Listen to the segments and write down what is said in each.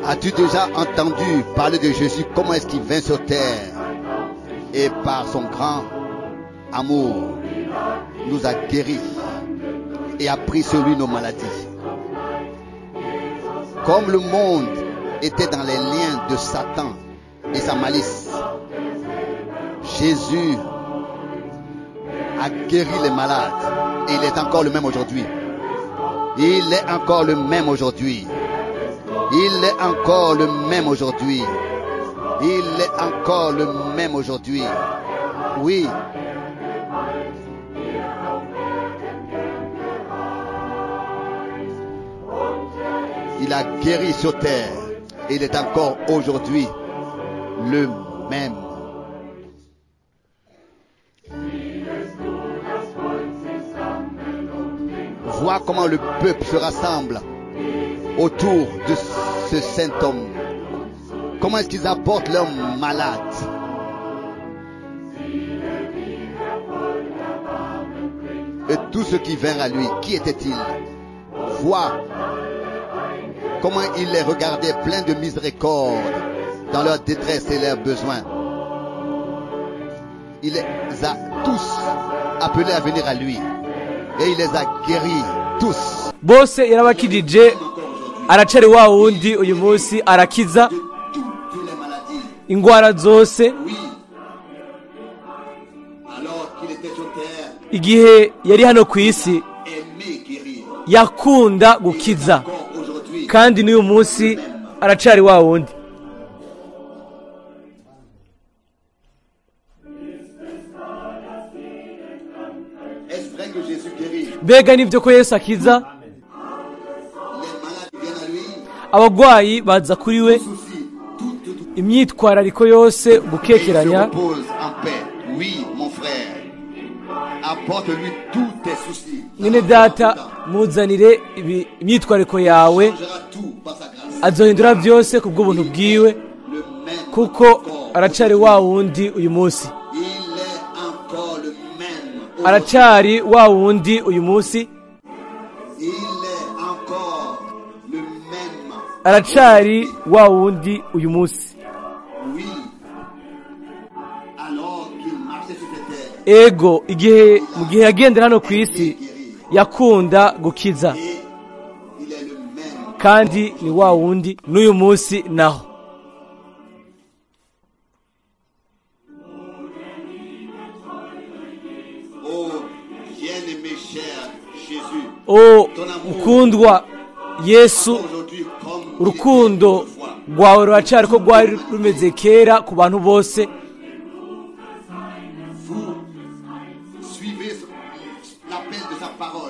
As-tu déjà entendu parler de Jésus? Comment est-ce qu'il vint sur terre et par son grand amour nous a guéris et a pris sur lui nos maladies? Comme le monde était dans les liens de Satan et sa malice, Jésus a guéri les malades et il est encore le même aujourd'hui. Il est encore le même aujourd'hui. Il est encore le même aujourd'hui. Il est encore le même aujourd'hui. Oui. Il a guéri sur terre. Et il est encore aujourd'hui le même. Vois comment le peuple se rassemble autour de ce saint homme. Comment est-ce qu'ils apportent leurs malades? Et tous ceux qui vinrent à lui, qui était-il? Vois comment il les regardait pleins de miséricorde dans leur détresse et leurs besoins. Il les a tous appelés à venir à lui. Et il les a guéris tous. Bose yarabakijije, aracari wa wundi uyu munsi arakiza ingwara zose. Igihe yari hano ku isi yakunda gukiza, kandi n'uyu munsi aracari wa wundi. Mbega nivyo ko Yesu akiza? Abagwayi baza kuri we, imyitwarariko yose gukekeranya. Mwene data, muzanire imyitwarariko yawe, azohindura byose kubw'ubuntu bwiwe, kuko aracari wa wundi uyu munsi. Aracari wa wundi uyu munsi. Aracari wa wundi uyu munsi. Ego, igihe mu gihe yagendera hano ku isi yakunda gukiza, kandi ni wa wundi n'uyu munsi naho. O mukundwa Yesu, urukundo rwawe ruracari ko rwari rumeze kera ku bantu bose.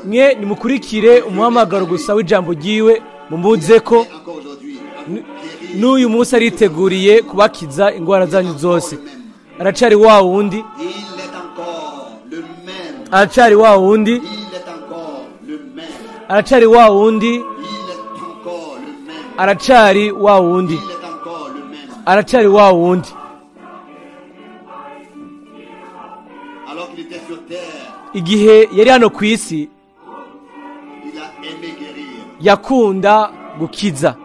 Mwe nimukurikire umuhamagaro gusa w'ijambo ryiwe, mumuze ko n'uyu munsi ariteguriye kubakiza ingwara zanyu zose. Aracari wa wundi, aracari wa wundi, aracari wa wundi, aracari wa wundi, aracari wa wundi. Igihe yari hano ku isi yakunda gukiza.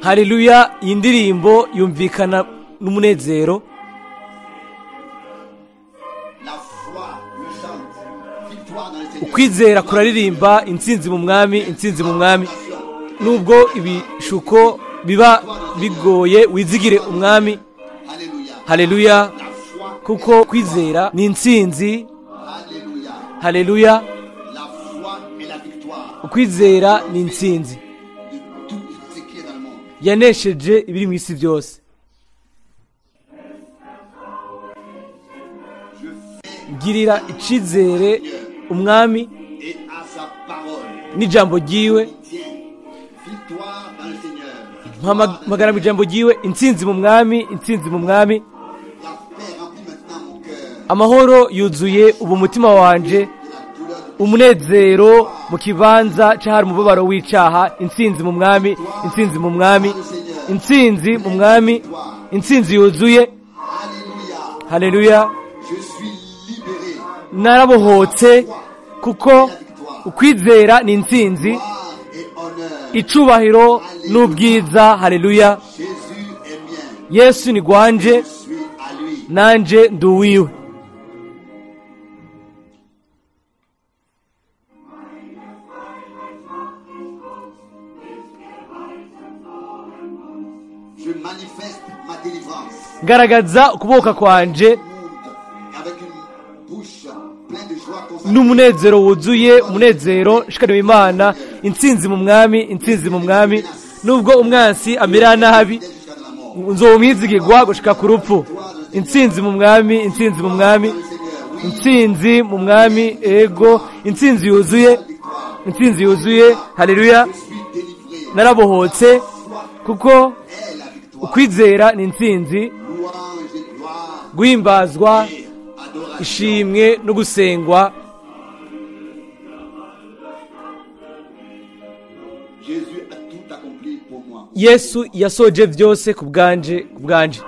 Haleluya, iyi ndirimbo yumvikana n'umunezero. Ukwizera kuraririmba intsinzi mu mwami, intsinzi mu mwami. Nubwo ibishuko biba bigoye, wizigire umwami. Haleluya, kuko kwizera ni intsinzi. Haleluya, ukwizera ni intsinzi yanesheje ibiri mu isi byose. Girira icizere umwami n'ijambo ryiwe. Mpamagara mu ijambo ryiwe, intsinzi mu mwami, intsinzi mu mwami. La paix remplit maintenant mon cœur. Amahoro yuzuye ubu mutima wanje, De la douleur du umunezero mu kibanza cyahari umubabaro w'icaha. Intsinzi mu mwami, intsinzi mu mwami, intsinzi mu mwami, intsinzi yuzuye. Alléluia. Haleluya. Je suis libéré. Narabohotse kuko ukwizera ni intsinzi. Gloire et honneur. Icubahiro n'ubwiza. Haleluya. Jésus est mien. Yesu ni gwanje, Je suis à lui. nanje ndi uwiwe. Je manifeste ma délivrance. Ngaragaza ukuboka kwanje Monde avec une bouche pleine de joie consacrée. N'umunezero wuzuye, umunezero shikaniwe Imana. Intsinzi mu mwami, intsinzi mu mwami. Nubwo umwansi amera nabi, Jusqu'à la mort. nzomwizigirwa gushika ku rupfu. Intsinzi mu mwami, intsinzi mu mwami, Le Seigneur, oui. intsinzi mu mwami. Ego, intsinzi yuzuye, intsinzi yuzuye. Haleluya. Je suis délivré. Narabohotse kuko Est la victoire. ukwizera ni intsinzi. Louange et gloire Guhimbazwa, et adoration. ishimwe no gusengwa. Jésus a tout accompli pour moi. Yesu yasoje byose ku bwanje, ku bwanje.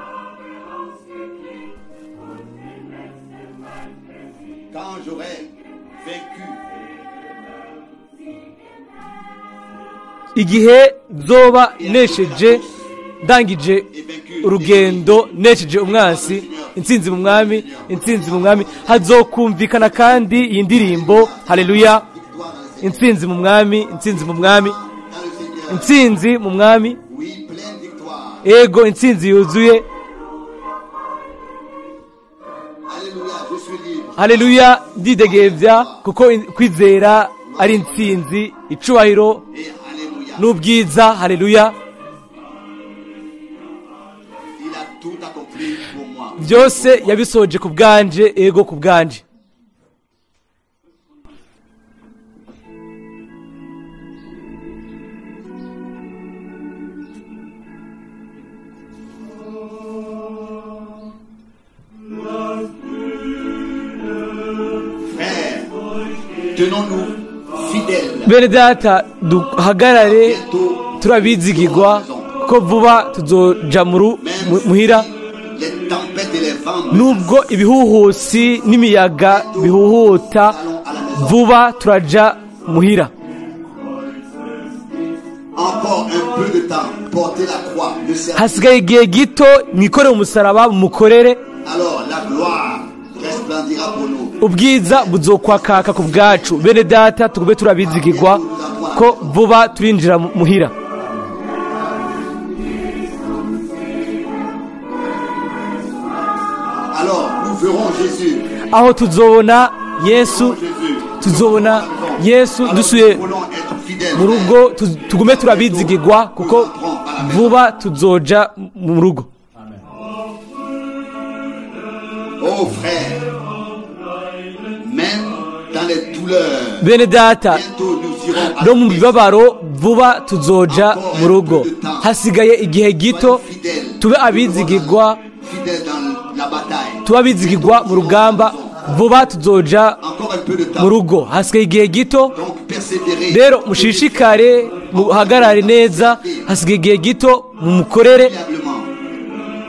Quand j'aurai vaincu Igihe nzoba nesheje, ndangije et vaincu urugendo, nesheje umwansi, intsinzi mu mwami, intsinzi mu mwami, hazokumvikana kandi iyi ndirimbo. Haleluya. victoire dans le Seigneur. Intsinzi mu mwami, intsinzi mu mwami, Dans le Seigneur. intsinzi mu mwami. Oui, pleine victoire. Ego, intsinzi yuzuye. Alléluia, je suis libre. Haleluya, ndidegembya kuko kwizera ari intsinzi. Icubahiro Et Alléluia. n'ubwiza. Haleluya. Il a tout accompli pour moi. Byose yabisoje ku bwanje, ego, ku bwanje. Frères, tenons-nous fidèles. Bene data, duhagarare Bientôt, turabizigirwa ko vuba tuzoja mu même muhira. si les tempêtes et les vents Nubwo ibihuhusi n'imiyaga bihuhuta, vuba turaja muhira. Encore un peu de temps, portez la croix, le service. Hasigaye igihe gito, mwikorere umusaraba, mukorere. Alors la gloire resplendira pour nous. Ubwiza buzokwakaka ku bwacu. Bene data, tugube turabizigirwa ko vuba turinjira muhira. Alors nous verrons Jésus. Aho tuzobona Yesu, Jésus. tuzobona Yesu Alors, dusuye nous voulons être fidèles. mu rugo. Tugume turabizigirwa kuko vuba tuzoja mu rugo. Oh frères, même dans les douleurs, Bene data, bientôt nous irons à no mu bibabaro, vuba tuzoja mu rugo. Hasigaye igihe gito, fidèles. tube abizigirwa, Fidèles dans la bataille. tube abizigirwa mu rugamba. Vuba tuzoja Encore un peu de temps. mu rugo, hasigaye igihe gito. Donc persévérez. Rero mushishikare, muhagarare neza. Hasigaye igihe gito, mumukorere, Fiablement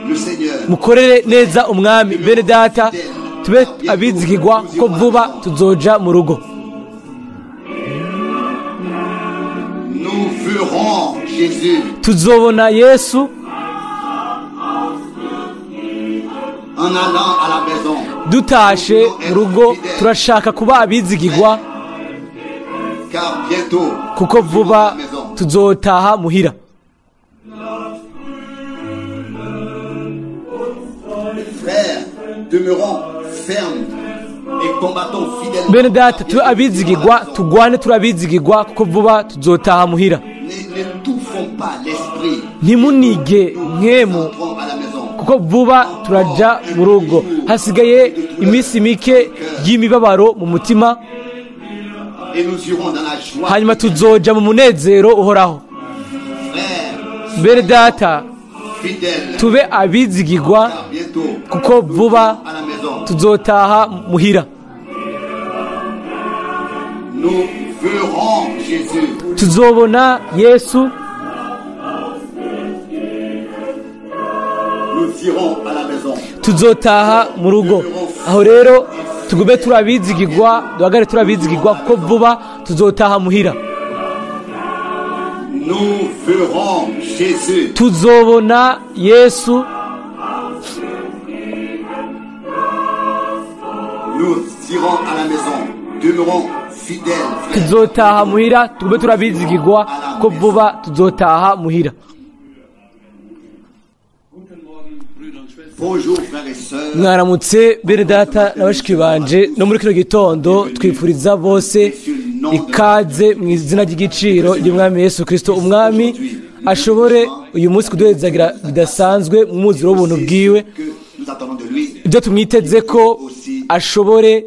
le Seigneur. mukorere neza umwami. Bene data, tube abizigirwa ko vuba tuzoja mu rugo. Nous verrons Jésus Tuzobona Yesu en allant à la maison. Dutashe mu rugo. Turashaka kuba abizigirwa Car bientôt, kuko vuba tuzotaha muhira. Frères, demeurons fermes et combattons fidèlement. Bene data, tube abizigirwa, tugwane turabizigirwa kuko vuba tuzotaha muhira. N'étouffons pas l'esprit. Ntimunige nkemu Entrons à la maison. Kuko vuba turaja mu rugo. Hasigaye iminsi mike y'imibabaro mu mutima, Et nous irons dans la joie. hanyuma tuzoja mu munezero uhoraho. Frères, Bene data, fidèles. Tube abizigirwa, Car bientôt, kuko vuba à la maison, tuzotaha muhira. Nous verrons Jésus. Tuzobona Yesu. Nous irons à la maison. Tuzotaha mu rugo. Aho rero tugume turabizigirwa, duhagare turabizigirwa, kuko vuba tuzotaha muhira. Nous verrons Jésus. Tuzobona Yesu. Nous irons à la maison. Demeurons fidèles, frères. Tuzotaha muhira, tugume turabizigirwa, kuko vuba tuzotaha muhira. Bonjour, frères et sœurs. Mwaramutse bene data na bashiki banje. No muri kino gitondo twifuriza bose ikaze mu izina ry'igiciro ry'umwami Yesu Kirisito. Umwami ashobore uyu munsi kuduhezagira bidasanzwe mu mwuzuro w'ubuntu bwiwe. Que nous attendons de lui, Ibyo tumwiteze ko ashobore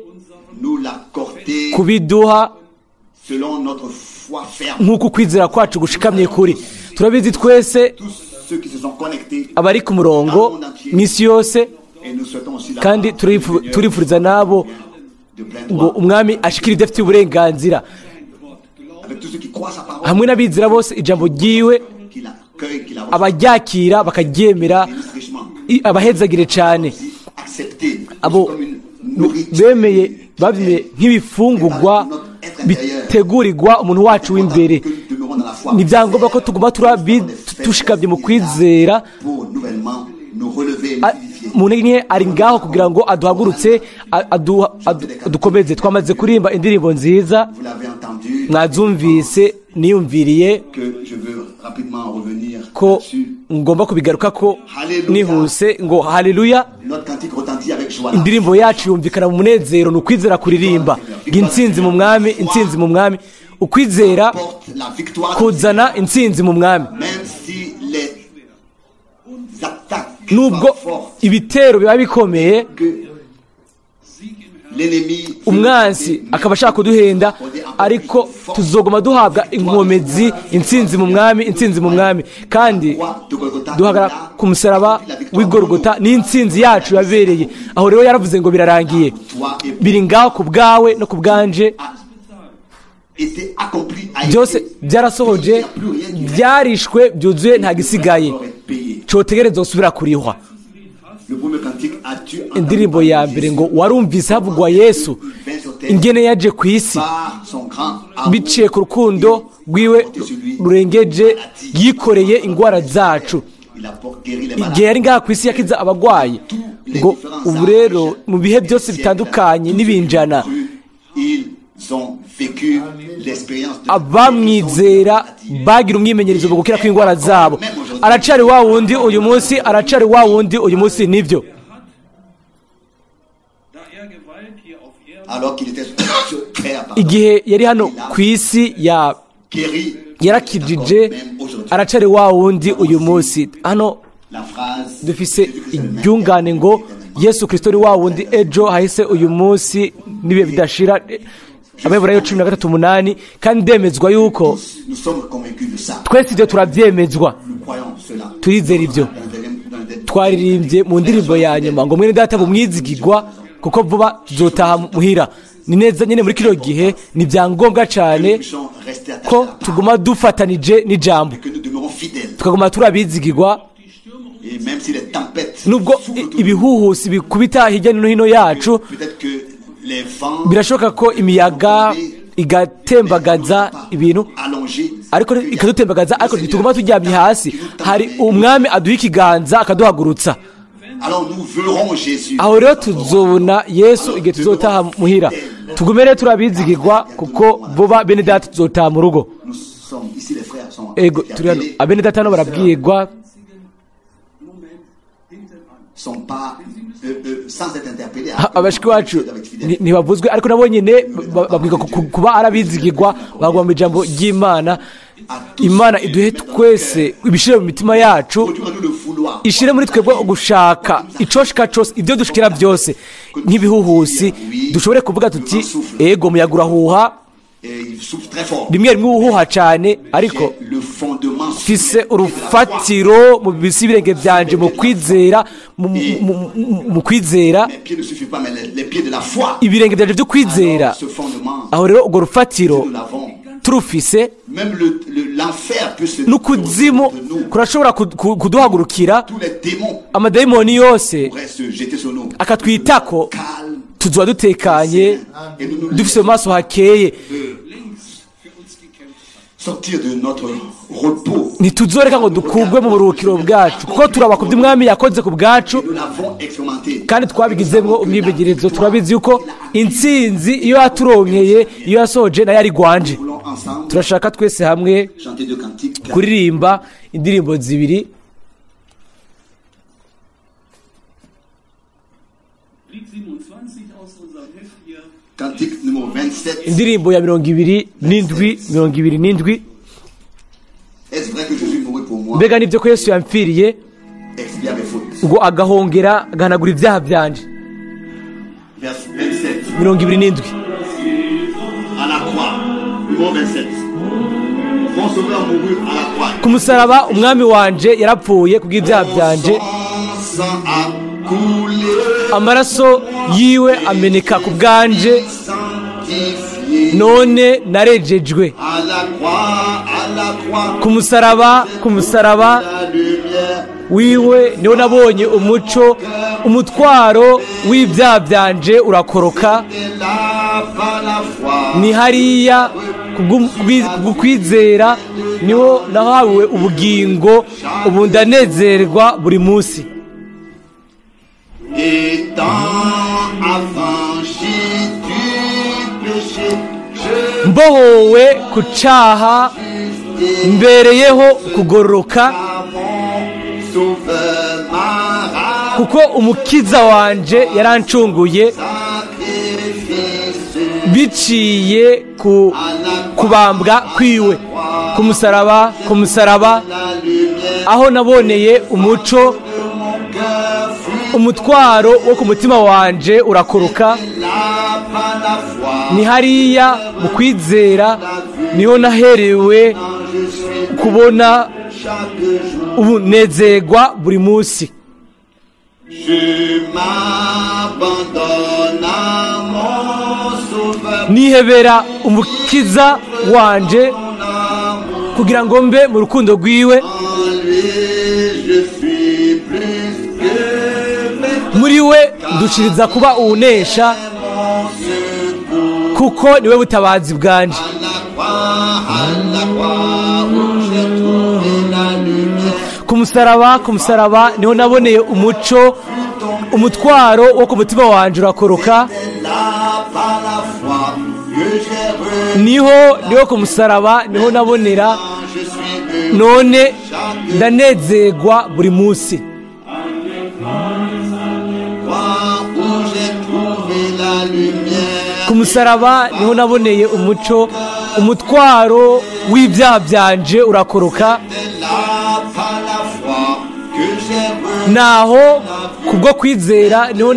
nous l'accorder kubiduha selon notre foi ferme. nk'uko ukwizera kwacu gushikamye kuri. Turabizi twese Tous ceux qui se sont connectés abari ku murongo mu isi yose, et nous souhaitons aussi la kandi turifuriza nabo de plein ngo droit umwami ashikire ibyo afitiye uburenganzira avec tous ceux qui croient sa parole, hamwe n'abizera bose ijambo ryiwe, qui l'accueillent, qui la reçoivent, abaryakira bakaryemera, bénissent richement. abahezagire cyane. Aussi accepter Abo comme une nourriture bemeye babyemeye nk'ibifungurwa bitegurirwa umuntu wacu w'imbere. que nous demeurons dans la foi Ni ibyangombwa ko tuguma tushikamye mu kwizera. pour nouvellement nous relever et nous vivifier. Mu ntege nke ari ngaho kugira ngo aduhagurutse, adukomeze. Twamaze kuririmba indirimbo nziza. Vous l'avez entendu Mwazumvise. Niyumviriye que je veux rapidement revenir ko là-dessus. Ngomba kubigaruka ko nihuse ngo haleluya. Notre cantique retentit avec joie. Indirimbo yacu yumvikana mu munezero. Ni ukwizera kuririmba ngo intsinzi mu mwami, intsinzi mu mwami. Ukwizera Porte la victoire kuzana intsinzi mu mwami. Même si les attaques Nubwo soient fortes, ibitero biba bikomeye, que l'ennemi veut umwansi akaba ashaka kuduhenda, ariko tuzoguma duhabwa inkomezi, intsinzi mu mwami, intsinzi mu mwami. Kandi croix de Golgotha, duhagarara ku musaraba w'igorogota n'intsinzi yacu yabereye aho. Rero yaravuze ngo birarangiye. Toi et Biri ngaho ku bwawe no ku bwanje. A été accompli, a Byose été byarasohoje, byarishwe byuzuye, nta gisigaye encore être payé. Cotegereza gusubira kurihwa. Le premier cantique, as-tu entendu Indirimbo parler ya de mbere Jésus ngo warumvise havugwa Yesu, vint sur terre ingene yaje ku isi par son grand amour biciye ku rukundo rwiwe rurengeje yikoreye indwara zacu. Il a guéri les Igihe malades. yari ngaha ku isi yakiza abagwayi. Ngo ubu rero mu bihe byose bitandukanye n'ibinjana, Ils ont vécu l'expérience de abamwizera bagira umwimenyerezo mu gukira kw'indwara zabo. Aracari wa wundi uyu munsi, aracari wa wundi uyu munsi, nibyo. Da Gewalt hier auf Erden Alors qu'il était sur terre, pardon, Igihe yari hano ku isi ya guéri yarakijije, même aujourd'hui. aracari wa wundi uyu munsi. Hano La phrase dufise Jésus-Christ est le même iryungane ngo Yesu Kirisito ni wa wundi ejo hahise, uyu munsi n'ibihe bidashira, Abaheburayo 13:8. Kandi ndemezwa yuko Tous, nous sommes convaincus de ça. twese ibyo turabyemezwa. Nous croyons cela. Turizera ibyo. Dans Twaririmbye mu ndirimbo ya nyuma ngo mwene data bumwizigirwa, kuko vuba tuzotaha muhira. Ni neza nyine muri kino gihe ni ibyangombwa cyane Nous puissions rester attachés ko à la parole, tuguma dufatanije n'ijambo, que nous demeurons fidèles. tukaguma turabizigirwa. Et même si les tempêtes Nubwo soufflent autour de nous, ibihuhusi bikubita hirya no hino yacu, peut-être que les vents birashoboka ko imiyaga igatembagaza ibintu, allongés, ariko ikadutembagaza, ariko ntituguma turyamye hasi. Hari umwami aduha ikiganza akaduhagurutsa. Alors nous verrons Jésus. Aho rero tuzobona Yesu igihe tuzotaha muhira. Tugume rero turabizigirwa, kuko vuba bene data tuzotaha mu rugo. Nous sommes ici, les frères sont Ego turi hano, appelés, abene data hano barabwirwa Moment hinten an. sont pas sans être interpellés. Abashiki bacu ntibavuzwe, ariko nabo nyine babwirwa kuba arabizigirwa, bagwa mu ijambo ry'Imana. Imana iduhe twese ibishire mu mitima yacu, Produire nous le vouloir. ishire muri twebwe gushaka icoshika cose, ibyo dushikira byose nk'ibihuhusi, dushobore kuvuga tuti ego, umuyaga urahuha. Et il souffle très fort. Rimwe rimwe uhuha cyane, ariko J'ai le fondement Mfise urufatiro mu bisi ibirenge byanje mu kwizera, mu kwizera, Mes pieds ne suffisent pas, mais les pieds de la foi. ibirenge byanje byo kwizera. Alors, ce fondement, Aho rero urwo rufatiro nous l'avons. turufise, Même l'enfer peut se n'ukuzimu contre nous. kurashobora kuduhagurukira, Tous les démons amadayimoni yose pourraient se jeter sur nous. akatwitako, Calme tuzoba dutekanye, et nous nous dufise mu maso hakeye. Links für uns gekämpft hat. sortir de notre repos. Ntituzoreka ngo dukugwe mu buruhukiro bwacu, kuko turaba ku by'umwami yakoze ku bwacu, Nous l'avons expérimenté. kandi twabigizemwo umwimenyerezo. Turabizi yuko intsinzi iyo yaturonkeye, iyo yasohoje, nayo ari gwanje. Nous voulons ensemble Turashaka twese hamwe chanter deux cantiques. kuririmba indirimbo zibiri. Lied 27 aus unserem Heft hier. Cantique numéro 27. Indirimbo ya 27, 27. Est-ce vrai que Jésus mourut pour moi? Mbega nibyo ko Yesu yampfiriye, Expia mes fautes. ngo agahongera agahanagura ibyaha byanje? Vers 27. 27. À la croix. Numéro 27. Mon sauveur mourut à la croix. Ku musaraba umwami wanje yarapfuye kubw'ibyaha byanje, Son sang a coulé. amaraso yiwe ameneka ku bwanje, Sanctifié. none narejejwe. À la croix, à la croix. Ku musaraba, ku musaraba La lumière. wiwe niho nabonye umuco, umutwaro w'ibyaha byanje urakoroka. Et là, par la foi. Ni hariya kubw'ukwizera niho nahawe ubugingo, ubu ndanezerwa buri munsi. Étant affranchi du péché, je Mbohowe ku caha, mbereyeho kugororoka, à mon sauveur m'a kuko umukiza wanje yarancunguye sacrifice biciye ku kubambwa kwiwe ku musaraba. Ku musaraba la lumière aho naboneye umuco, de mon cœur fut umutwaro wo ku mutima wanje urakoroka. là par la foi. Ni hariya mu kwizera niho naherewe Je suis kubona chaque jour. ubu nezerwa buri munsi. Je m'abandonne à mon sauveur. Nihebera umukiza wanje Mon amour kugira ngo mbe mu rukundo rwiwe. en lui, je suis plus que vainqueur. Muri we ndushiriza kuba uwunesha, Mon secours. kuko niwe butabazi bwanje. À la croix, à la croix, où j'ai trouvé la lumière. Ku musaraba, ku musaraba niho naboneye umuco, umutwaro wo ku mutima wanje urakoroka. C'est là par la foi que j'ai reçu. Niho, niho ku musaraba niho nabonera, Je suis heureux. none ndanezerwa buri munsi. Croix où j'ai trouvé la lumière. Ku musaraba niho naboneye umuco, umutwaro w'ibyaha byanje urakoroka. C'est là par la foi que j'ai reçu. Naho kubwo kwizera niho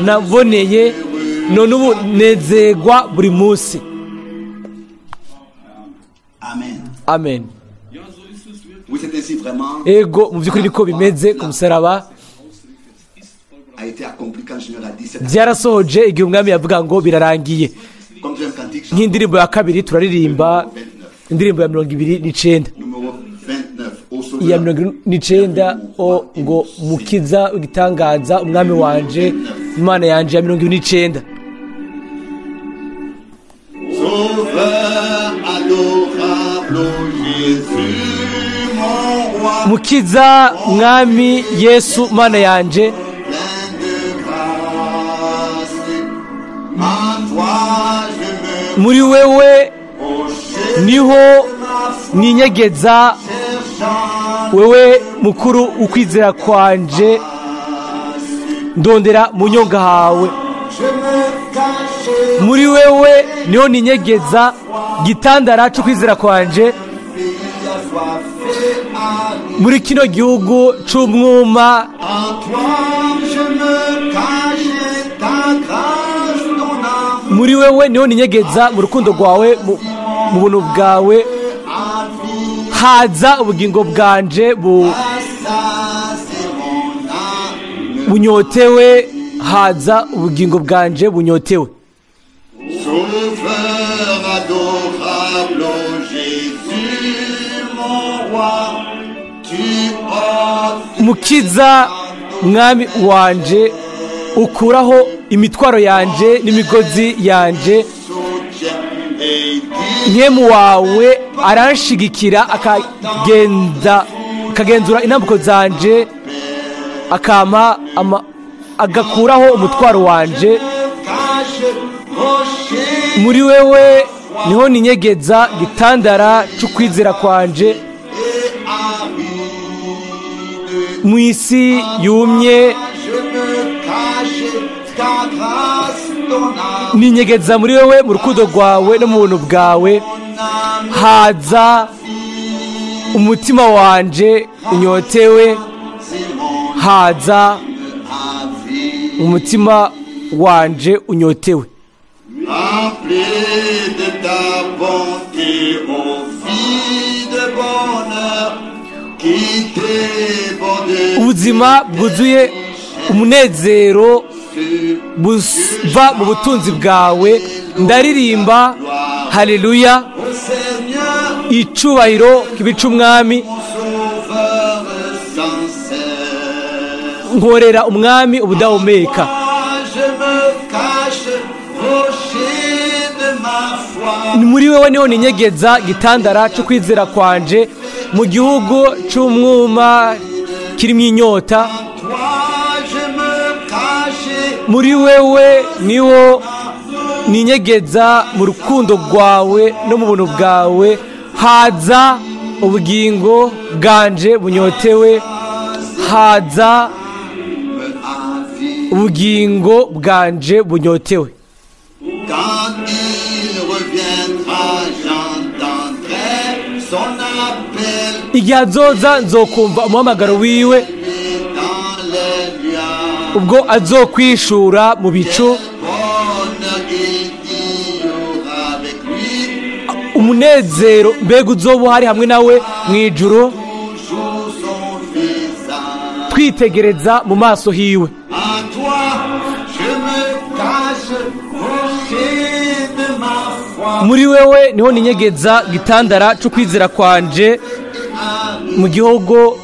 naboneye, none ubu nezerwa buri munsi. Amen. Amen. Ja, so ist es wirklich. Oui, c'est ainsi vraiment Ego, mu by'ukuri niko bimeze ku musaraba a été accompli quand le Seigneur a dit cette byarasohoje igihe umwami yavuga ngo birarangiye. Comme deuxième cantique, Nk'indirimbo ya kabiri turaririmba 29. indirimbo ya 29. Numéro 29. Au Iya sauveur. 29, o ngo mukiza w'igitangaza, umwami wanje, imana yanje, ya 29. Sauveur adorable, ô Jésus, mon roi, Mukiza, mwami Yesu, mana yanje, plein de grâce. En toi, je me muri wewe rocher, niho ninyegeza, cherchant wewe mukuru ukwizera kwanje, ndondera mu nyonga hawe. Je me cache Muri wewe niho ninyegeza, gitandara c'ukwizera kwanje, pays assoiffé à muri kino gihugu c'umwuma. En toi, je me cache ta grâce, ton amour Muri wewe niho ninyegeza, mu rukundo rwawe, mu buntu bwawe, à vie. Haza ubugingo bwanje bunyotewe, haza ubugingo bwanje bunyotewe. Sauveur adorable, ô Jésus, mon roi, tu ôtes Mukiza mwami wanje, ukuraho imitwaro yanje n'imigozi yanje. Soutien et guide Nkemu wawe aranshigikira, akagenzura intambuko zanje, akampa agakuraho umutwaro wanje. Cache, rocher Muri wewe niho ninyegeza, gitandara c'ukwizera kwanje. Et aride. Mu isi yumye Je me cache, ta grâce, ton âme, ninyegeza muri wewe, mu rukundo rwawe no mu buntu bwawe. Haza umutima wanje unyotewe, c'est mon haza avis. umutima wanje unyotewe. Rempli de ta bonté, ô vie de bonheur qui déborde Ubuzima bwuzuye umunezero sur buva mu butunzi bwawe. Ndaririmba haleluya. Au Seigneur, Icubahiro kibica umwami. Mon sauveur sans cesse. Nkorera umwami ubudahumeka. Moi, je me cache, rocher de ma foi. Ni muri wewe niho ninyegeza, gitandara cyo kwizera kwanje, mu gihugu c'umwuma kirimo inyota. Toi, je me cache, Muri wewe niho ninyegeza, mu rukundo rwawe no mu buntu bwawe. Haza ubugingo bwanje bunyotewe, haza me avise. Ubugingo bwanje bunyotewe. Quand il reviendra, j'entendrai son appel Igihe azoza nzokumva umuhamagaro wiwe, dans les nuages. Ubwo azokwishura mu bicu. Bonheur il y aura avec lui, Umunezero mbega uzoba uhari hamwe nawe mu ijuru, toujours son visage. Twitegereza mu maso hiwe. En toi, je me cache, rocher de ma foi. Muri wewe niho ninyegeza, gitandara cyo kwizera kwanje, mu gihugu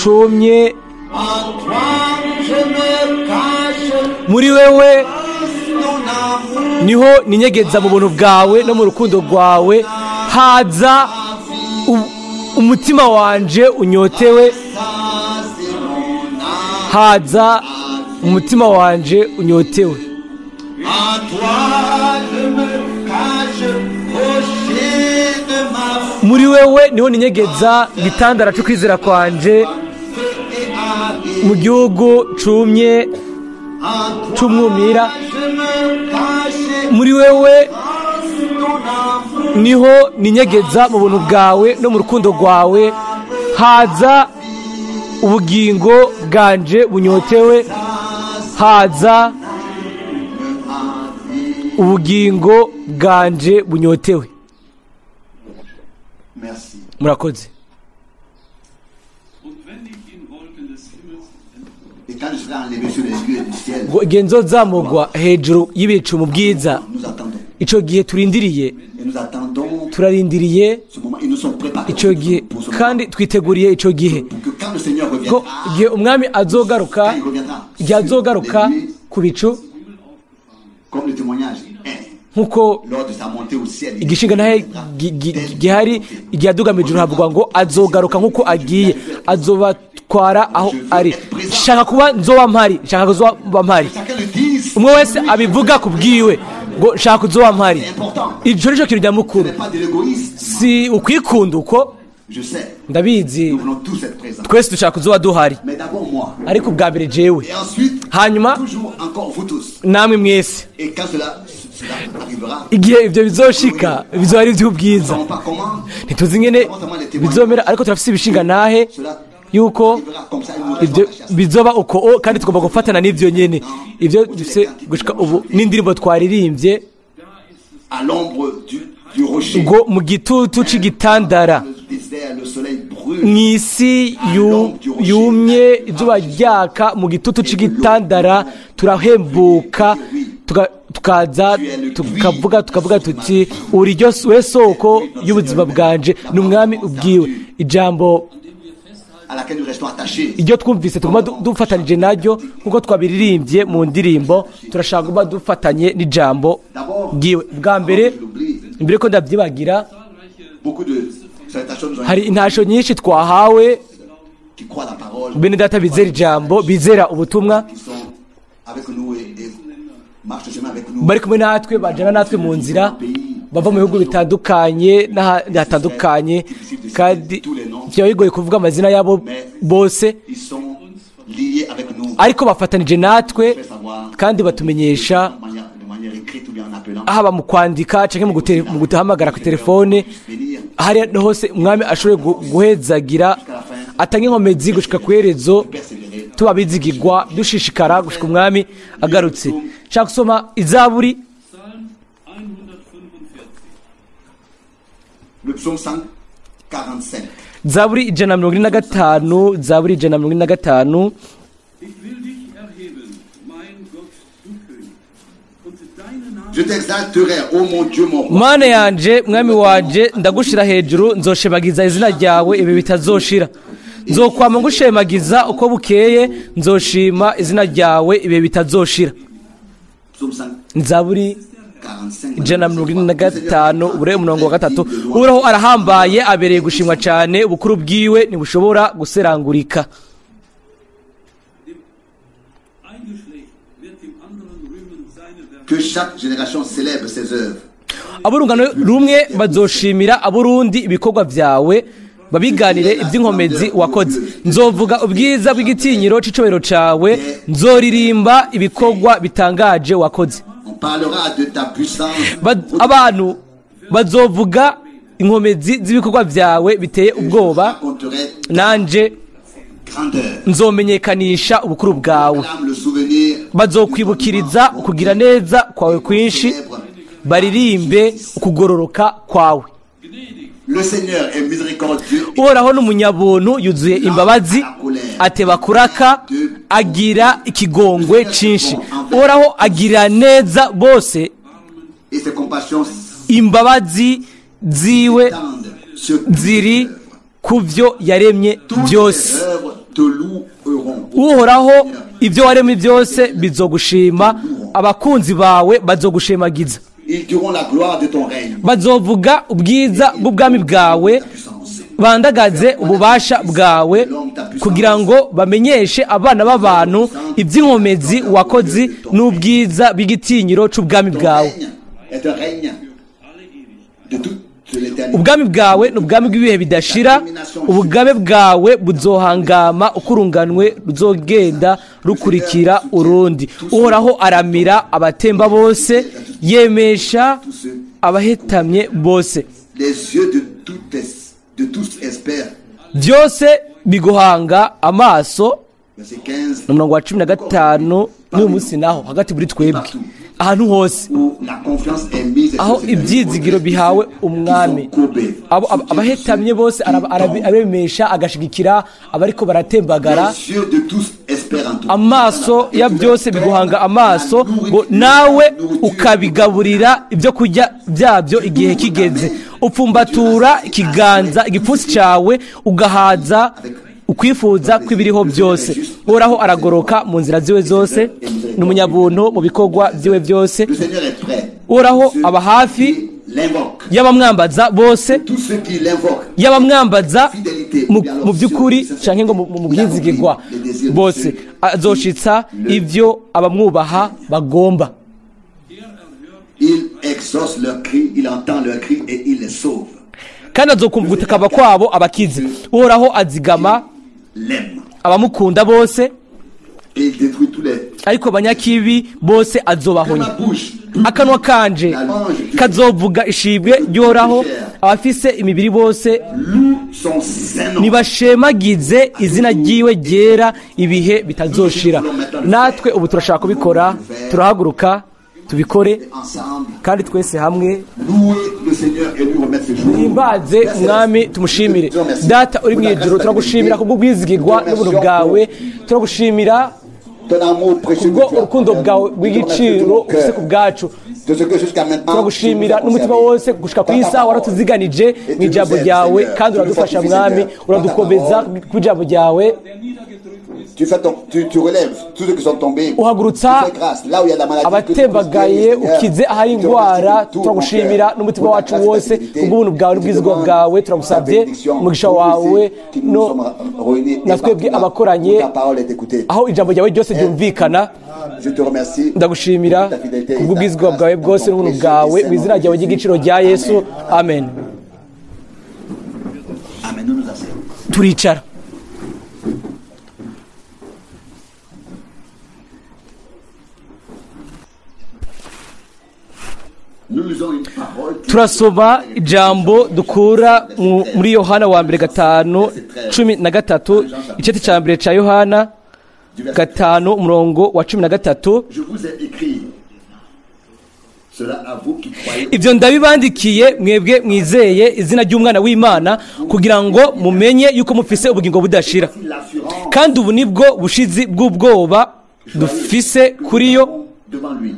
cumye. En toi, je me cache, Muri wewe ton amour. Niho ninyegeza, mu buntu bwawe no mu rukundo rwawe. Haza umutima wanje unyotewe. Ça, c'est mon âme. Haza umutima wanje unyotewe. En toi, je me cache, rocher de ma foi. Muri wewe niho ninyegeza, gitandara cyo kwizera kwanje, Et aride. Mu gihugu cumye En toi, c'umwumira. je me cache, Muri wewe ton amour. Niho ninyegeza, mu buntu bwawe no mu rukundo rwawe. Haza ubugingo bwanje bunyotewe, haza ubugingo bwanje bunyotewe. Merci. Murakoze. Und wenn ich in Wolken des Himmels Et quand je serai enlevé sur les lieux du ciel, Ngo igihe nzozamurwa hejuru y'ibicu mu bwiza. Nous attendons. Ico gihe turindiriye. Et nous attendons Turarindiriye ce moment. Et nous sommes préparés ico gihe pour ce moment. kandi twiteguriye ico gihe, Pour que quand le Seigneur ko reviendra, igihe umwami azogaruka, quand il reviendra, igihe sur azogaruka les nuées, ku bicu, comme le témoignage est, nk'uko lors de sa montée au ciel, il igishinga ntahe reviendra tel gihari, igihe aduga mu ijuru havugwa ngo azogaruka nk'uko agiye, azobatwara aho ari. Shaka kuba nzoba mpari, shaka kuzoba mpari. Chacun le dise. Umwe wese abivuga ku bwiwe ngo shaka kuzoba mpari. C'est important. Ico nico kintu Ce nyamukuru. n'est pas de l'égoïsme. Si ukwikunda uko. Je sais. Ndabizi. Nous voulons tous être présents. Twese dushaka kuzoba duhari. Mais d'abord moi. Ariko ubwa mbere jewe. Et ensuite, Hanyuma toujours encore vous tous. namwe mwese. Et quand cela arrivera, Igihe ibyo bizoshika bizoba ari iby'ubwiza. nous ne savons pas comment Ntituzi ingene bizomera, ariko turafise ibishinga ntahe cela yuko arrivera comme ça. Il nous reste ibyo à chasser. bizoba uko o, kandi tugomba gufatana n'ibyo nyene, ibyo dufise gushika ubu n'indirimbo twaririmbye. À l'ombre du rocher. Ngo mu gitutu c'igitandara. Le désert, le soleil Mu isi yumye, izuba ryaka, mu gitutu c'igitandara, turahembuka, tukaza tukavuga tuti uri we soko y'ubuzima bwanje. Ni umwami ubwiwe. Ijambo iryo twumvise tuguma dufatanije naryo, nk'uko twabiririmbye mu ndirimbo, turashaka kuba dufatanye n'ijambo bwiwe. Bwa mbere, imbere ko ndabyibagira, hari intasho nyinshi twahawe, bene data bizera ijambo, bizera ubutumwa, bari kumwe natwe, bajana natwe mu nzira, bava mu bihugu bitandukanye n'ahatandukanye, kandi byaba bigoye kuvuga amazina yabo bose, ariko bafatanije natwe kandi batumenyesha, haba mu kwandika canke mu guhamagara ku telefone, hari hose umwami ashoboye guhezagira, atanga inkomezi gushika ku iherezo, tuba bizigirwa, dushishikara gushika umwami agarutse. Nshaka gusoma Izaburi, Zaburi 145, Zaburi 145. Mana yanje, mwami wanje, ndagushira hejuru, nzoshebagiza izina ryawe ibi bitazoshira. Nzokwama ngushemagiza uko bukeye, nzoshima izina ryawe ibi bitazoshira. Zaburi 145 ubure umurongo wa 3. Uhoraho arahambaye, abereye gushimwa cyane, ubukuru bwiwe ntibushobora guserangurika. Aburungano rumwe bazoshimira aburundi ibikorwa vyawe, babiganire iby'inkomezi wakoze. Nzovuga ubwiza bw'igitinyiro c'icobero cawe, nzoririmba ibikorwa bitangaje wakoze. Abantu bazovuga inkomezi z'ibikorwa vyawe biteye ubwoba, nanje nzomenyekanisha ubukuru bwawe. Bazokwibukiriza kugira neza kwawe kwinshi, baririmbe ukugororoka kwawe. Uhoraho n'umunyabuntu, yuzuye imbabazi, ateba kuraka, agira ikigongwe cinshi. Uhoraho agira neza bose, imbabazi ziwe ziri kuvyo yaremye byose. Uhoraho, ibyo waremye byose bizogushima, abakunzi bawe bazogushemagiza. Bazovuga ubwiza bw'ubwami bwawe, bandagaze ububasha bwawe, kugira ngo bamenyeshe abana b'abantu iby'inkomezi wakoze n'ubwiza bw'igitinyiro c'ubwami bwawe. Ubwami bwawe ni ubwami bw'ibihe bidashira, ubugabe bwawe buzohangama ukurunganwe ruzogenda rukurikira urundi. Uhoraho aramira abatemba bose, yemesha abahetamye bose. Byose biguhanga amaso. Umurongo wa 15 n'uyu munsi naho hagati muri twebwe, ahantu hose aho ibyizigiro bihawe umwami, abahetamye bose arabemesha, agashigikira abariko baratembagara. Amaso ya byose biguhanga amaso, ngo nawe ukabigaburira ibyo kurya byabyo igihe kigeze. Upfumbatura ikiganza igipfunsi cyawe, ugahaza ukwifuza kw'ibiriho byose. Uhoraho aragoroka mu nzira ziwe zose, ni umunyabuntu mu bikorwa byiwe byose. Uhoraho aba hafi y'abamwambaza bose, y'abamwambaza mu by'ukuri canke ngo mu bwizigirwa bose. Azoshitsa ivyo abamwubaha bagomba. Kandi azokumva gutakamba kwabo abakize. Uhoraho azigama abamukunda bose, ariko abanyakibi bose azobahonya. Akanwa kanje kazovuga ishibwe ry'Uhoraho, abafise imibiri bose nibashemagize izina ryiwe ryera ibihe bitazoshira. Natwe ubu turashaka kubikora, turahaguruka. Tubikore Et ensemble, kandi twese hamwe louer le Seigneur et lui remettre ce jour. Himbaze Mwami, tumushimire. Data uri mu ijuru, turagushimira kubw'ubwizigirwa n'ubuntu bwawe, turagushimira Ton amour précieux kubwo que tu as urukundo envers bwawe nous. Nous te remercions de rw'igiciro tout mon ufise cœur ku bwacu. de ce que jusqu'à maintenant, Turagushimira tu nous as n'umutima conservés wose gushika ku dans ta isaha parole. waratuziganije mu ijambo ryawe, kandi uradufasha Mwami, uradukomeza ku ijambo ryawe. Der niedergedrückt ist, Tu, fais ton, tu relèves tous ceux qui sont tombés. Uhagurutsa Tu fais grâce là où il y a de la maladie. Que tu puisses abatembagaye, guérir, Seigneur. ukize ahari Tu te indwara. remercies de tout mon Turagushimira cœur n'umutima pour ta wacu grâce et ta wose fidélité. kubw'ubuntu bwawe Tu te n'ubwizigwa demandes bwawe. ta Turagusabye bénédiction umugisha pour nous wawe ici qui nous no sommes réunis et na twebwe partout là abakoranye où ta parole est écoutée. aho ijambo ryawe ryose ryumvikana. Je te remercie Ndagushimira pour ta fidélité et ta kubw'ubwizigwa grâce bwawe dans bwose ton n'ubuntu précieux bwawe et saint mu izina nom de ryawe Jésus. ry'igiciro rya Yesu, amen. Amen. Nous nous asseyons. Turicara. Nous lisons une parole qui Turasoma ijambo dukura muri Yohana wa mbere 5:13, igice cya mbere cya Yohana du verset 5 umurongo wa 13. Je vous ai écrit cela à vous qui croyez Ibyo ndabibandikiye mwebwe mwizeye izina ry'umwana w'Imana, kugira ngo mumenye yuko mufise ubugingo budashira. l'assurance Kandi ubu nibwo bushizi bw'ubwoba dufise kuri yo, devant lui.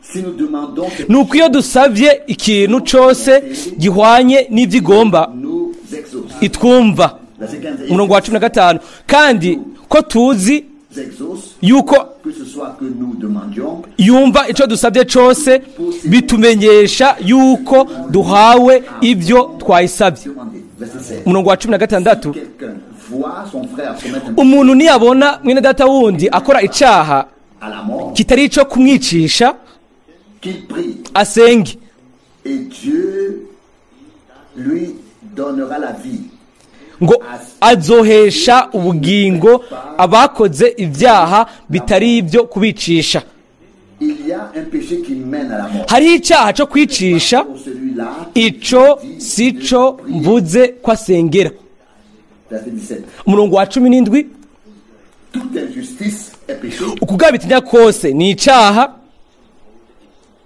Si nous demandons quelque ni uko iyo dusabye ikintu cose gihwanye n'ibyo igomba, nous exauce. itwumva. Verset 15. Umurongo wa 15, kandi ko tuzi Nous exauce, yuko que ce soit que nous demandions, yumva icyo dusabye cose, bitumenyesha yuko duhawe ibyo twayisabye. demandez. Verset 16. Umurongo wa 16, Quelqu'un voit son frère commettre un umuntu niyabona mwene data wundi akora icaha à la mort, kitari ico kumwicisha, qu'il prie asenge, et Dieu lui donnera la vie. Ngo azohesha ubugingo abakoze ibyaha bitari ibyo kubicisha. Il y a un péché qui mène à la mort. Hariho icaha co kwicisha, Pour celui-là, ico si co mvuze ko asengera. Verset 17. Umurongo wa 17, Toute injustice est péché, ukugabitinya kose ni icaha,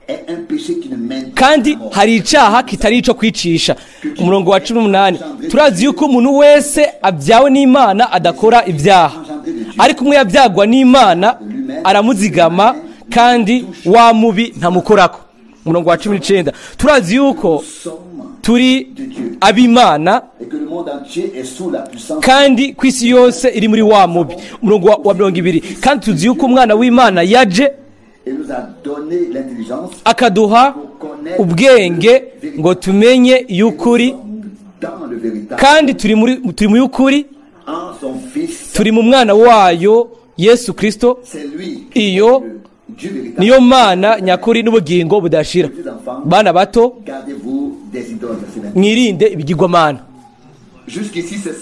est un péché qui ne mène pas à kandi la mort. hari icaha kitari ico kwicisha. Umurongo wa 18, turazi yuko umuntu wese abyawe n'Imana adakora ibyaha, ariko umwe yabyagwa n'Imana aramuzigama, kandi wa mubi ntamukorako. Umurongo wa 19, turazi yuko Sommes turi ab'Imana, et que le monde entier est sous la puissance kandi ku isi yose iri muri wa mubi. Umurongo wa 20, kandi tuzi yuko umwana w'Imana yaje et nous a donné l'intelligence akaduha ubwenge ngo tumenye y'ukuri, dans le véritable kandi turi mu y'ukuri, en son fils. Turi mu mwana wayo Yesu Kristo. C'est lui qui Iyo est le Dieu véritable. Niyo Mana nyakuri n'ubugingo budashira. Bana bato, Gardez-vous des idoles. Verset 20. mwirinde ibigirwamana. Jusqu'ici, c'est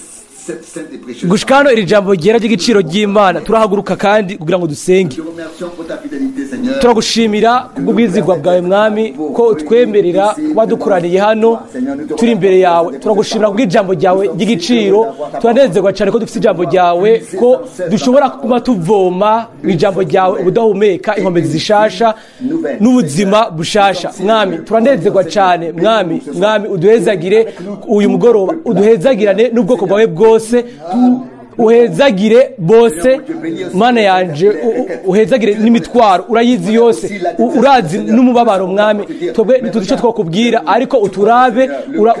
cette sainte et précieuse. Gushika hano iri jambo ryera ry'igiciro ry'Imana, turahaguruka kandi kugira ngo dusenge. Te remercions pour ta fidélité, Seigneur. Turagushimira kubw'ubwizigwa bwawe Mwami, ko utwemerera kuba dukoraniye hano turi imbere yawe. Turagushimira kubw'ijambo ryawe ry'igiciro. Turanezerwa cyane ko dufite ijambo ryawe, ko dushobora kuba tuvoma mu ijambo ryawe ubudahumeka inkomezi zishasha n'ubuzima bushasha. Mwami, turanezerwa cyane. Mwami, Mwami, uduhezagire uyu mugoroba, uduhezagirane n'ubwoko bwawe bwose, uhezagire bose Mana yanje, uhezagire n'imitwaro urayizi yose, urazi n'umubabaro Mwami. Twebwe ntituzi icyo twakubwira, ariko uturabe,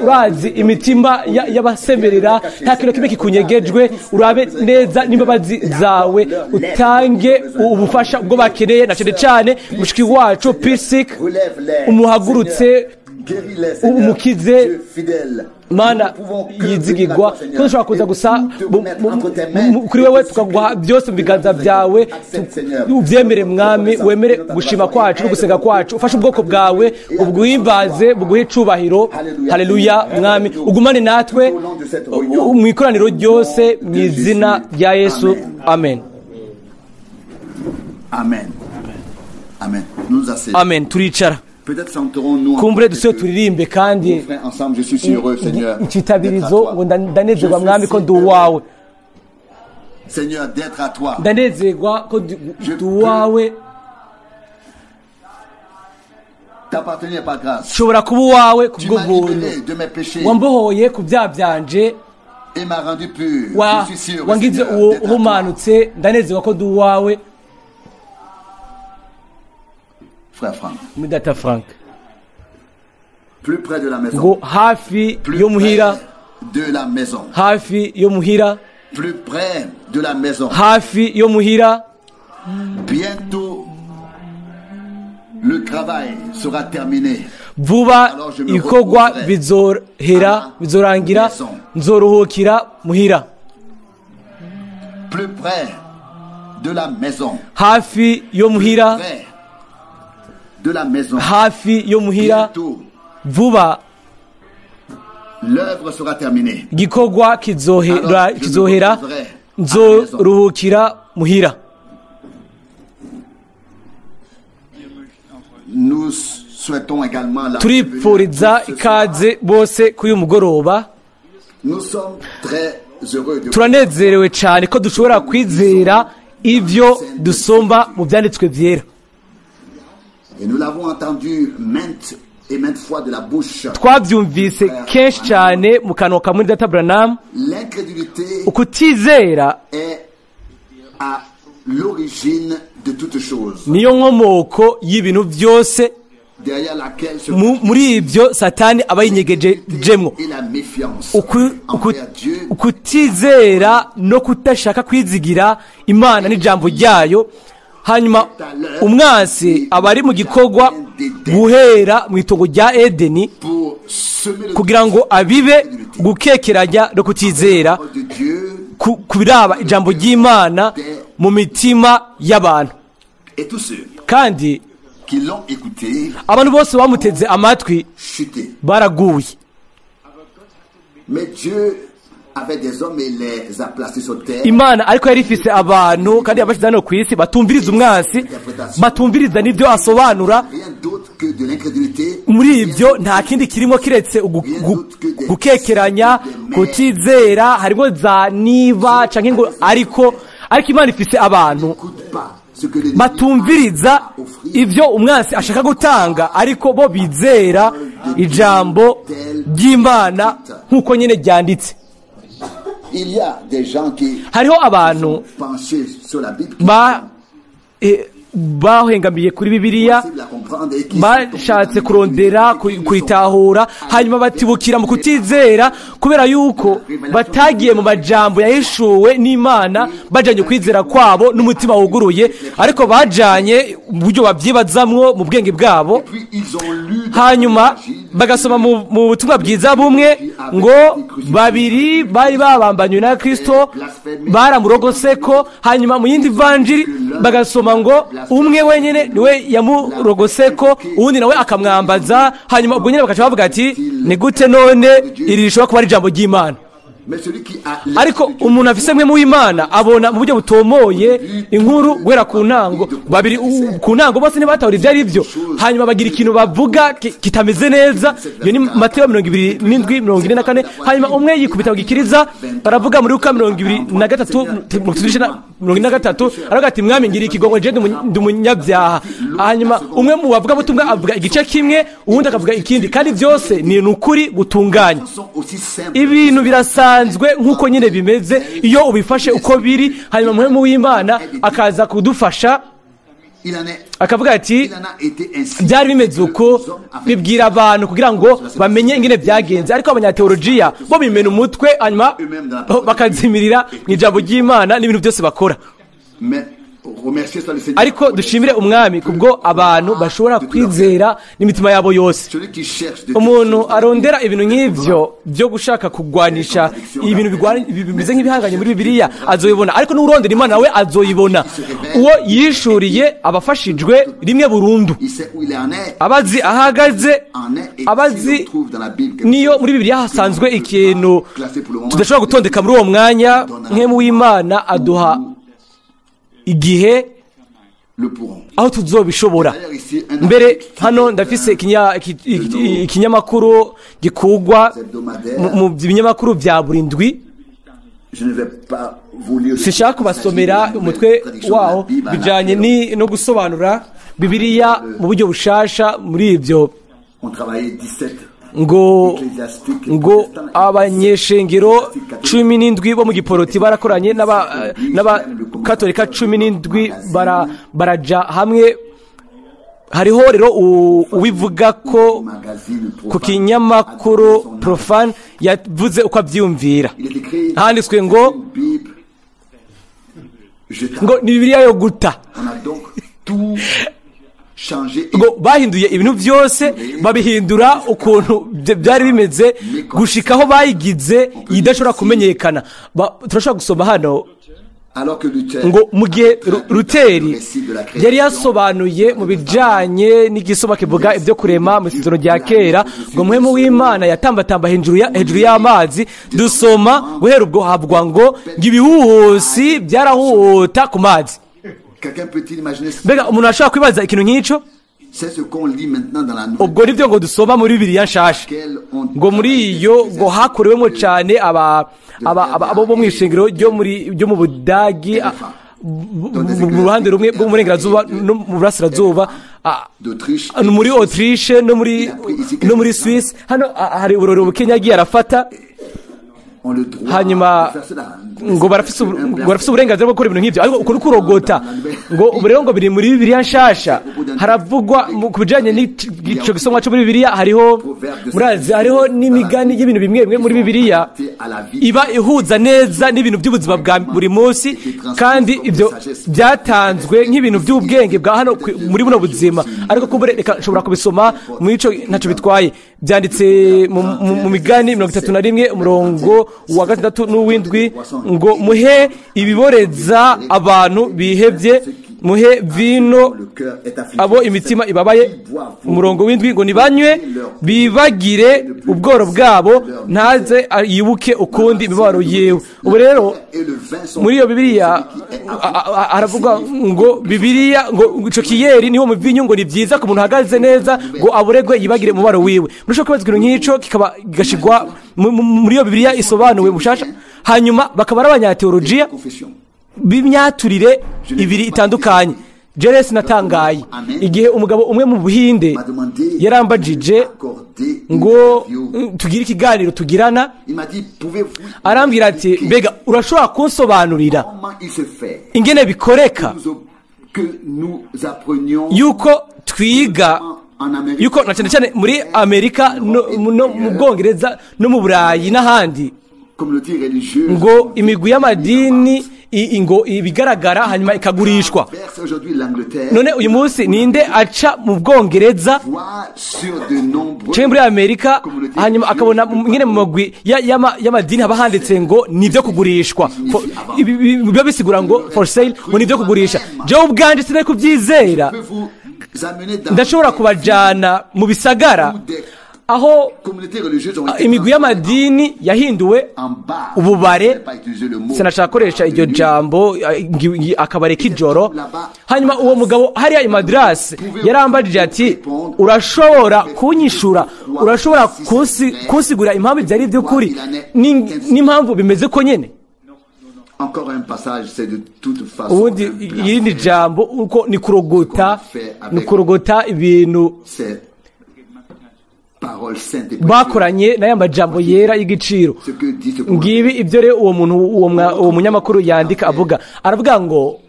urazi imitima y'abasemerera, nta kintu kimwe kikunyegejwe. Urabe neza n'imbabazi zawe, utange ubufasha ubwo bakeneye, na cyane cyane mushiki wacu Pisik, Relève-les. umuhagurutse, Seigneur. Guéris-les, Seigneur. umukize. Dieu fidèle. Mana Nous pouvons que yizigirwa, venir à toi, Seigneur, dushobora kuza et gusa tout te remettre entre tes mains kuri wewe, et te tukaguha supplier byose mu biganza de byawe. Accepte, Seigneur, Ubyemere Mwami, notre wemere reconnaissance, gushima notre kwacu no gusenga kwacu, ufashe ubwoko bwawe ubuhimbaze, buguhe icubahiro. Haleluya Mwami, ugumane natwe mu ikoraniro ryose mu izina rya Yesu, amen. Amen. Amen. Nous nous asseyons. Amen, turicara. Peut-être chanterons-nous Kumbure encore dusubire quelques turirimbe kandi refrains ensemble. Je suis si heureux, Seigneur, d'être à icitabirizo toi. ngo ndanezerwa Je suis Mwami ko si ndi uwawe. heureux, Seigneur, d'être à toi. Ndanezerwa ko ndi uwawe. t'appartenir par grâce. Nshobora kuba uwawe Tu m'as kubw'ubuntu. libéré de mes péchés Wambohoye ku byaha byanje, et m'as rendu pur. wa Je suis sûr, wangize Seigneur, uwo d'être à toi. uhumanutse, ndanezerwa ko ndi uwawe. Frère Franck, Muri data Frank, plus près de la maison, ngo hafi plus yo muhira, près de la maison, hafi yo muhira, plus près de la maison. Hafi yo muhira. Bientôt, le travail sera terminé. Vuba ibikorwa bizohera, bizorangira, nzoruhukira muhira. Plus près de la maison. Hafi yo muhira. Près de la maison. Hafi yo muhira. Bientôt, Vuba l'œuvre sera terminée. igikorwa kizohera, kizohera, nzoruhukira muhira. Nous souhaitons également la Turipfuriza bienvenue à tous ce soir. ikaze bose kuri uyu mugoroba. Nous sommes très heureux de Turanezerewe cyane ko dushobora kwizera ibyo dusomba mu byanditswe byera. Et nous l'avons entendu maintes et maintes fois de la bouche. Twabyumvise kenshi cyane mu kanwa ka muri data Branham. L'incrédulité Ukutizera est à l'origine de toutes choses, niyo nkomoko y'ibintu byose, derrière laquelle se muri ibyo Satani aba yinyegejejemwo. et la méfiance envers Dieu Ukutizera no kudashaka kwizigira Imana n'ijambo ryayo. Hanyuma umwansi aba ari mu gikorwa guhera mu itongo rya Edeni pour semer le kugira ngo abibe gukekeranya no kutizera de Dieu ku biraba ijambo ry'Imana mu mitima y'abantu. Et tous ceux Kandi qui l'ont écouté abantu bose bamuteze amatwi chuté. baraguye. Mais Dieu avait des hommes et les a placés sur terre. Imana ariko yari ifise abantu kandi yabashyize hano ku isi batumviriza umwansi, batumviriza n'ibyo asobanura. Rien d'autre que de l'incrédulité. Muri ibyo nta kindi kirimo kiretse gukekeranya, kutizera, harimo za niba canke ngo ariko. Ariko Imana ifise abantu N'écoute pas ce que l'ennemi batumviriza a à offrir. ibyo umwansi ashaka gutanga, ariko bo bizera ijambo ry'Imana nk'uko nyine ryanditse. Il y a des gens qui Hariho abantu penchés sur la Bible qui bahengamiye kuri Bibiliya, sont la comprendre et qui bashatse kurondera kuyitahura, hanyuma batibukira mu kutizera kubera yuko batagiye mu majambo yahishuwe n'Imana bajanye ukwizera kwabo n'umutima wuguruye, ariko bajanye uburyo babyibazamwo mu bwenge bwabo. Puis ils ont lu dans Hanyuma l'Évangile bagasoma mu butumwa bwiza bumwe ngo babiri bari babambanywe na Kristo baramurogoseko, hanyuma mu yindi vanjiri bagasoma ngo umwe wenyine niwe yamurogoseko, uwundi nawe akamwambaza. Hanyuma ubwo nyine bakaca bavuga ati ni gute none iri rishobora kuba ari ijambo ry'Imana? Mais celui qui a Ariko umuntu afise mwe mu w'Imana abona mu buryo butomoye inkuru guhera ku ntango. Babiri ku ntango bose ntibatahura ibyo ari byo, hanyuma bagira ikintu bavuga kitameze neza. Iyo ni Mateyo 27:44. Hanyuma umwe yikubita ku gikiriza, baravuga muri Luka 23 43, aravuga ati mwami ngira ikigongo je ndi umunyabyaha. Hanyuma umwe mu bavuga butumwa avuga igice kimwe, uwundi akavuga ikindi, kandi byose ni ukuri gutunganye. Sont aussi simples. Ibintu birasanzwe nk'uko nyine bimeze iyo ubifashe uko biri. Hanyuma muhemu w'Imana akaza kudufasha, Il en est, akavuga ati il en a été ainsi. byari bimeze uko, bibwira abantu kugira ngo bamenye ingene byagenze. Ariko abanyateolojiya bo bimena umutwe, hanyuma bakazimirira mu ijambo ry'Imana n'ibintu byose bakora. Mais remercier soit le Seigneur. Ariko dushimire umwami kubwo abantu bashobora kwizera n'imitima yabo yose. Celui qui cherche de Umuntu arondera ibintu nk'ivyo byo gushaka kugwanisha ibintu bimeze nk'ibihanganye muri Bibiliya azoyibona, ariko n'urondera Imana we azoyibona. Uwo yishuriye abafashijwe rimwe burundu, Il sait où il en est. abazi ahagaze, En est et abazi si l'on trouve dans la Bible quelque niyo chose muri Bibiliya hasanzwe ikintu classé pour le moment, tudashobora gutondeka muri uwo mwanya, nk'emu w'Imana aduha igihe le pourront. Aho tuzobishobora. D'ailleurs, ici, un Mbere article qui hano est ndafise un ikinyamakuru gikugwa hebdomadaire. mu binyamakuru vya buri ndwi. Je ne vais pas vous lire. Sinshaka kubasomera umutwe waho, bijanye no gusobanura Bibiliya mu buryo bushasha. Muri ibyo ont travaillé 17 ngo ecclésiastiques ngo protestants abanyeshengero 17 bo mu giporoti barakoranye n'abakatolika 17 baraja hamwe. Hariho rero uwivuga ko magazine ku profane kinyamakuru Profane yavuze uko abyiyumvira. Il est écrit Handitswe ngo une Bible jetable. ngo ni Bibiliya yo guta. On a donc tout changé et Ngo bahinduye ibintu byose, babihindura ukuntu byari bimeze gushika aho bayigize idashobora kumenyekana. Turashobora gusoma hano alors que Luther ngo mu gihe Luteri yari yasobanuye mu bijanye n'igisoma kivuga ibyo kurema mu isezerano rya kera, ngo muhemu w'Imana yatambatamba hejuru y'amazi, dusoma guhera ubwo havugwa ngo ibihuhusi byarahuhuta ku mazi. Quelqu'un peut-il imaginer ce- Mbega umuntu ashobora kwibaza ikintu nk'ico? C'est ce qu'on lit maintenant dans la nouvelle Ubwo nibyo ngo dusoma muri Bibiliya nshasha, laquelle on ngo muri iyo ngo hakorewemo cyane abo bo mu ishengero ryo mu Budagi, mu ruhande rumwe rwo mu burengerazuba no mu burasirazuba, d'Autriche muri Autriche no muri Suisse. Hano hari uburorero bukenya yagiye arafata. Ont le droit Hanyuma de faire cela. ngo barafise uburenganzira bwo gukora ibintu nk'ibyo, ariko uko ni kurogota. Ngo ubu rero ngo biri muri Bibiliya nshasha. Haravugwa ku bijanye n'ico gisomwa co muri Bibiliya. Hariho, murazi, hariho n'imigani y'ibintu bimwe bimwe muri Bibiliya iba ihuza neza n'ibintu by'ubuzima bwa buri munsi, kandi ibyo byatanzwe nk'ibintu by'ubwenge bwa hano muri buno buzima. Ariko kumbure reka nshobora kubisoma muri ico, ntacyo bitwaye. Byanditse mu Migani 31, umurongo wa 6 n'uw'indwi, ngo muhe ibiboreza abantu bihebye, muhe vino Le cœur est affligé. abo imitima ibabaye. Umurongo w'indwi ngo nibanywe bibagire ubworo bwabo, ntaze yibuke ukundi imibabaro yiwe. Ubu rero Et le vin sont muri iyo Bibiliya haravuga ngo Bibiliya ngo ico kiyeri niwo muvinyu ngo ni byiza ku muntu ahagaze neza, ngo aburegwe yibagire umubabaro wiwe. Murashobora kubaza ikintu nk'ico kikaba gashigwa muri iyo Bibiliya isobanuwe bushasha, hanyuma bakaba ari abanyateolojiya confession. b'imyaturire ibiri itandukanye. Jeresi natangaye igihe umugabo umwe mu Buhinde M'a demandé yarambajije d'accorder une ngo interview. tugire ikiganiro tugirana. Il m'a dit, pouvez-vous Arambwira ati: expliquer "Mbega urashobora kunsobanurira comment il se fait ingene bikoreka que nous apprenions yuko twiga en Amérique yuko na cyane cyane muri Amerika no mu Bwongereza no mu Burayi n'ahandi communauté religieuse ngo imigwi y'amadini ngo ibigaragara hanyuma ikagurishwa?" Verse aujourd'hui l'Angleterre None uyu munsi ninde aca mu Bwongereza voit sur de nombreux canke muri Amerika, hanyuma akabona nyine mu magwi y'amadini haba handitse ngo ni ibyo kugurishwa? Biba bisigura ngo for sale, ngo ni ibyo kugurisha. Jewe ubwanje sinari kubyizera. Peut vous amener dans Ndashobora kubajana mu bisagara aho communautés religieuses ont été imigwi y'amadini yahinduwe en bar. ububare. Je n'ai pas utilisé le mot. Sinashaka gukoresha iryo jambo, akabare k'ijoro. Hanyuma uwo mugabo hariya i Madrasi yarambajije ati: "Urashobora kunyishura, urashobora kunsigura impamvu ibyo ari iby'ukuri n'impamvu bimeze ko nyene?" Encore un passage, c'est de toute façon Ubundi un blasphème. irindi jambo uko ni kurogota ibintu Ces paroles saintes et précieuses. bakoranye n'aya majambo yera y'igiciro. Ce que dit ce Ngibi ibyo rero uwo muntu, uwo munyamakuru yandika avuga, aravuga ngo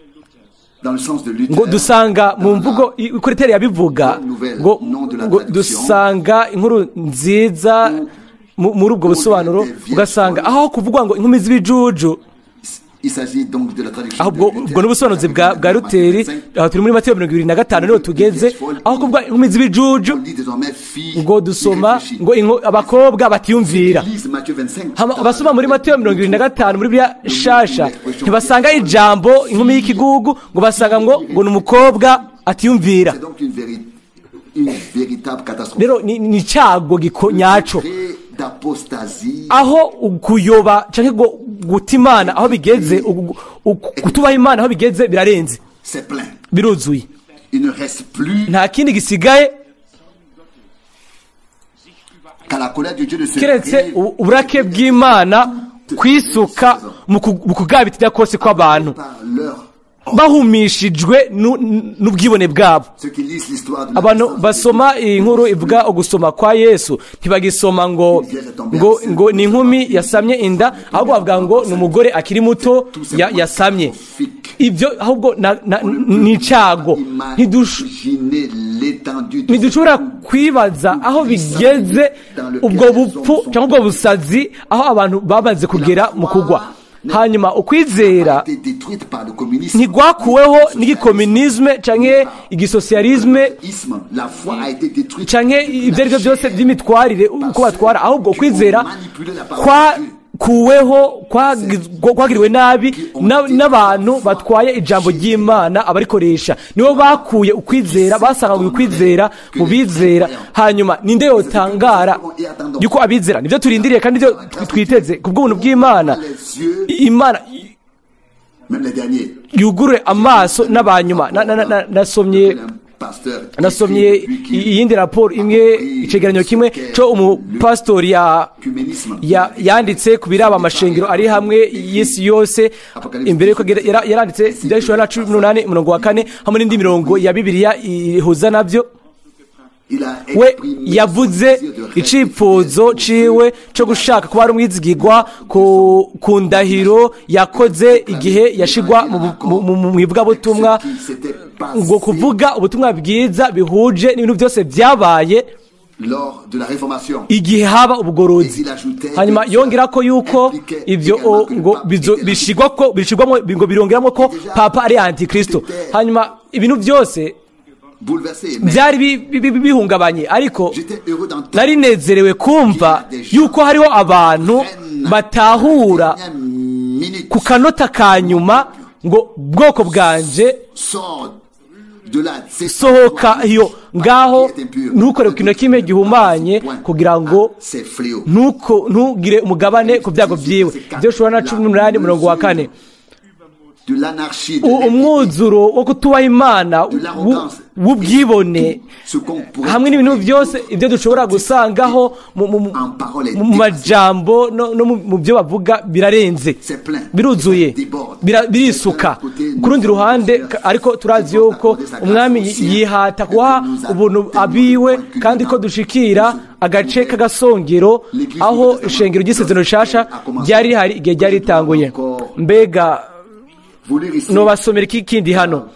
dans le sens de Luther, ngo dusanga mu mvugo uko Luther yabivuga, ngo dusanga inkuru nziza muri ubwo busobanuro, ugasanga aho kuvugwa ngo inkumi z'ibijuju, il s'agit donc de la traduction ahubwo de Luther. ubwo n'ubusobanuzi bwa Luteri. Aho turi muri Matiyo 25 niho tugeze, aho kuvuga inkumi z'ibijuju, On dit désormais fille ngo dusoma irréfléchie. ngo abakobwa batiyumvira. Lise Matthieu 25. Hama abasoma muri Matiyo 25 muri Bibiliya nshasha ntibasanga ijambo inkumi y'ikigugu, ngo basanga ngo ni umukobwa atiyumvira. C'est donc une véritable catastrophe. Rero ni icyago nyaco. Degré d'apostasie Aho kuyoba canke ngo guta Imana aho bigeze, kutubaha Imana aho bigeze birarenze. C'est plein. Biruzuye. Il ne reste plus Nta kindi gisigaye qu'à la colère de Dieu de se keretse uburake bw'Imana kwisuka mu kugabitira kose kw'abantu par leur Bahumishijwe n'ubwibone bwabo. Ceux qui lisent l'histoire de la Abantu naissance de basoma iyi nkuru ivuga ugusoma kwa Yesu ntibagisoma ngo ni inkumi yasamye inda, ahubwo bavuga ngo ni umugore akiri muto yasamye. Ibyo ahubwo ni icago. Imaginez l'étendue de Ntidushobora kwibaza aho bigeze ubwo bupfu cyangwa ubwo busazi, aho abantu bamaze kugera mu kugwa. Hanyuma ukwizera a été détruite par le communisme. Ntigwakuweho n'igikominisme canke igisosiyalisme Isme. La foi a été détruite. Canke ibyo ari byo byose by'imitwarire uko batwara, ahubwo ukwizera kwakuweho, kwagiriwe nabi n'abantu batwaye ijambo ry'Imana. Abarikoresha nibo bakuye ukwizera, basanga ukwizera mu bizera. Hanyuma ninde yotangara yuko abizera? Nibyo turindiriye kandi nibyo twiteze ku bw'ubuntu bw'Imana. Les yeux, Imana même les derniers. yugurure amaso n'abanyuma. Nasomye Un pasteur nasomye écrit depuis qu'il- iyindi raporo imwe, icegeranyo kimwe co umupasitori Œcuménisme. yanditse ku biraba amashengero ari hamwe y'isi yose imbere yuko yaranditse Ibyahishuriwe na 18 umurongo wa 4 hamwe n'indi mirongo ya Bibiliya ihuza navyo. Il a We exprimé yavuze son désir de rester icifuzo ciwe co gushaka kuba ari umwizigirwa ku ndahiro yakoze igihe yashigwa mu ivugabutumwa, ce qui s'était passé ngo kuvuga ubutumwa bwiza bihuje n'ibintu byose byabaye lors de la Réformation. Igihe haba ubugorozi. Hanyuma yongera ko yuko ibyo ngo bishigwa ko bishigwamo, ngo birongeramo ko papa ari antikristo. Hanyuma ibintu byose Bouleversé. Mais byari bihungabanye, ariko j'étais heureux d'entendre nari nezerewe kumva yuko hariho abantu batahura dernière minute ku kanota ka nyuma ngo bwoko bwanje, sort de là. Sohoka iyo ngaho, ntukore ku kintu na kimwe gihumanye, kugira ngo Ces fléaux. ntuko ntugire umugabane ku byago byiwe. Ibyo ushobora na 18 umurongo wa 4. De l'anarchie, de Umwuzuro wo kutubaha Imana, de l'arrogance, w'ubwibone ce qu'on pourrait hamwe n'ibintu byose ibyo dushobora gusangaho en parole mu majambo no mu byo bavuga birarenze, C'est plein. biruzuye, Déborde. birisuka. Ku rundi ruhande ariko turazi yuko umwami yihata kuha ubuntu abiwe, kandi ko dushikira agace k'agasongero aho ishengero ry'isezerano rishasha ryari rihari igihe ryari ritanguye. Mbega Vous lire ici, nobasomera iki kindi hano?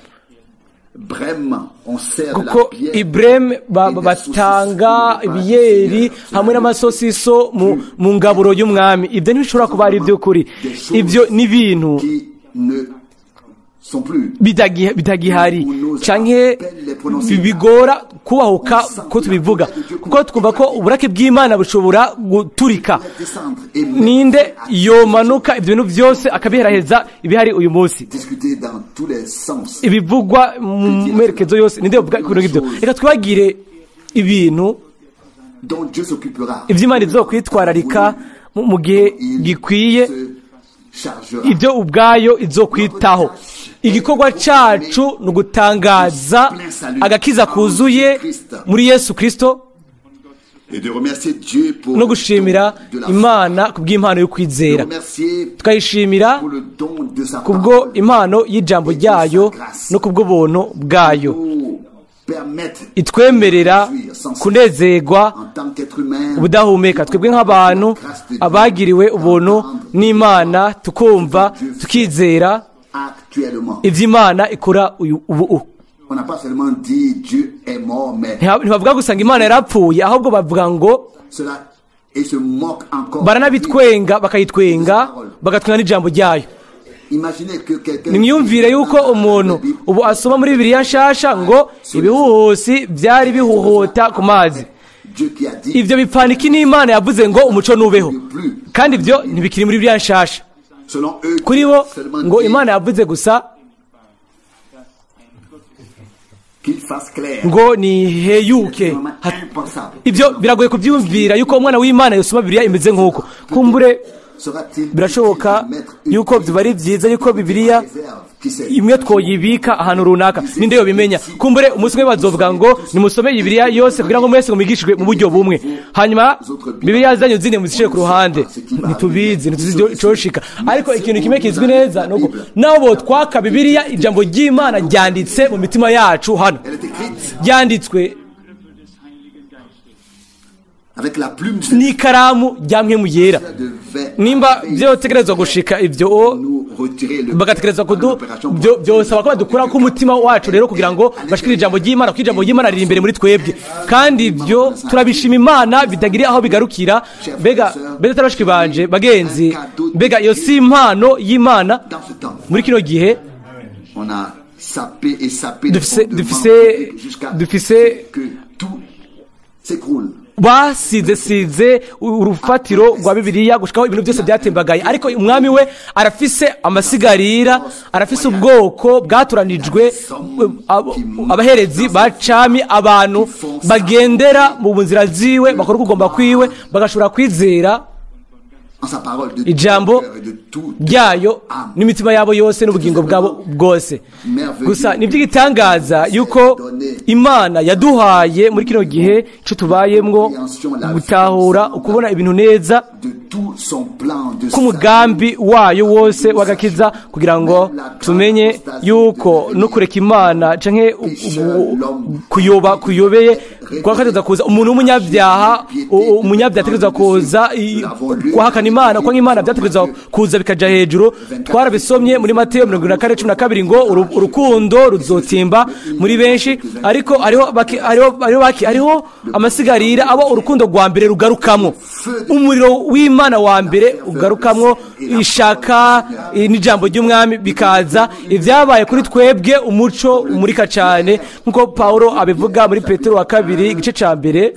Brême, on sert de la Kuko bière ibreme et des batanga saucisses pour le repas du ibiyeri Seigneur. hamwe n'amasosiso mu ngaburo y'umwami. Ibyo ntibishobora kuba ari iby'ukuri. Ibyo ni ibintu qui ne sont plus. Bitagihari canke bigora kubahuka ko tubivuga, kuko twumva ko uburake bw'Imana bushobora guturika. Descendre et Ninde yomanuka ibyo bintu byose akabiheraheza ibihari uyu munsi? Discuter dans tous les sens. Ibivugwa mu merekezo yose, ninde yovuga ibintu nk'ibyo? Reka twibagire ibintu Dont Dieu s'occupera. iby'Imana izokwitwararika mu gihe Il gikwiye, se chargera. Ibyo ubwayo izokwitaho. Igikorwa cacu ni ugutangaza agakiza kuzuye muri Yesu Kristo Et de remercier Dieu pour no le gushimira don de la foi. Imana ku bw'impano De y'ukwizera, remercier tukayishimira pour le don de sa kubwo parole. impano y'ijambo ryayo no kubw'ubuntu bwayo Pour permettre itwemerera kunezerwa en tant qu'être humain ubudahumeka, twebwe nk'abantu abagiriwe ubuntu n'Imana, tukumva, tukizera actuellement. iby'Imana ikora uyu ubu. On n'a pas seulement dit Dieu est mort, mais Ntibavuga gusa ngo Imana yarapfuye, ahubwo bavuga ngo cela et se moque encore. baranabitwenga, bakayitwenga, bagatwenga n'ijambo ryayo. Imaginez que quelqu'un Nimwiyumvire yuko umuntu ubu asoma muri Bibiliya nshasha ngo ibihuhusi byari bihuhuta ku mazi. Dieu qui a dit Ibyo bipfana iki n'Imana yavuze ngo umuco nubeho? Kandi ibyo ntibikiri muri Bibiliya nshasha. Selon eux Kuri bo seulement ngo dit Imana yavuze gusa qu'il fasse clair. Ngo niheyuke. C'est vraiment impensable. Ibyo biragoye kubyumvira yuko umwana w'Imana yosoma Bibiliya imeze nk'uko kumbure. Birashoboka yuko biba ari byiza yuko Bibiliya imwe twoyibika ahantu runaka, ninde yobimenya? Kumbure umunsi umwe bazovuga ngo nimusome Bibiliya yose kugira ngo mwese mwigishwe mu buryo bumwe, hanyuma Bibiliya zanyu zine muzishire ku ruhande. Ntitubizi, ntituzi icoshika, ariko ikintu kimwe kizwi neza nuko naho botwaka Bibiliya, ijambo ry'Imana ryanditse mu mitima yacu hano, ryanditswe n'ikaramu rya Mpwemu Yera. Nimba vyotegerezwa gushika ivyo, bagategerezwa byosaba ko badukura ku mutima wacu rero kugira ngo bashikire ijambo ry'Imana, kuko ijambo ry'Imana riri imbere muri twebwe, kandi ivyo turabishima Imana bitagira aho bigarukira. Mbega tarabashiki banje bagenzi, mbega iyo si impano y'Imana muri kino gihe? Dufise basize urufatiro rwa Bibiliya gushikaho ibintu byose byatembagaye, ariko umwami we arafise amasigarira, arafise ubwoko bwaturanijwe, abaherezi bacami, abantu bagendera mu nzira ziwe, bakora ukugomba kwiwe, bagashobora kwizera ijambo ryayo n'imitima yabo yose n'ubugingo bwabo bwose. Gusa ni iby'igitangaza yuko Imana yaduhaye muri kino gihe cyo tubayemwo gutahura ukubona ibintu neza k'umugambi wayo wose w'agakiza, kugira ngo tumenye yuko no kureka Imana canke kuyoba kuyobeye kwakategereza kuza umuntu w'umunyabyaha, umunyabyaha ategereza kuza guhakana Imana, kwa Imana byategereza kuza bikaja hejuru. Twarabisomye muri Mateyo 24:12 ngo urukundo ruzotsimba muri benshi, ariko hariho amasigarira abo urukundo rwa mbere rugarukamo, umuriro w'Imana wa mbere ugarukamwo, ishaka n'ijambo ry'umwami bikaza. Ibyabaye kuri twebwe umuco umurika cyane, nkuko Paulo abivuga muri Petero wa kabiri igice ca mbere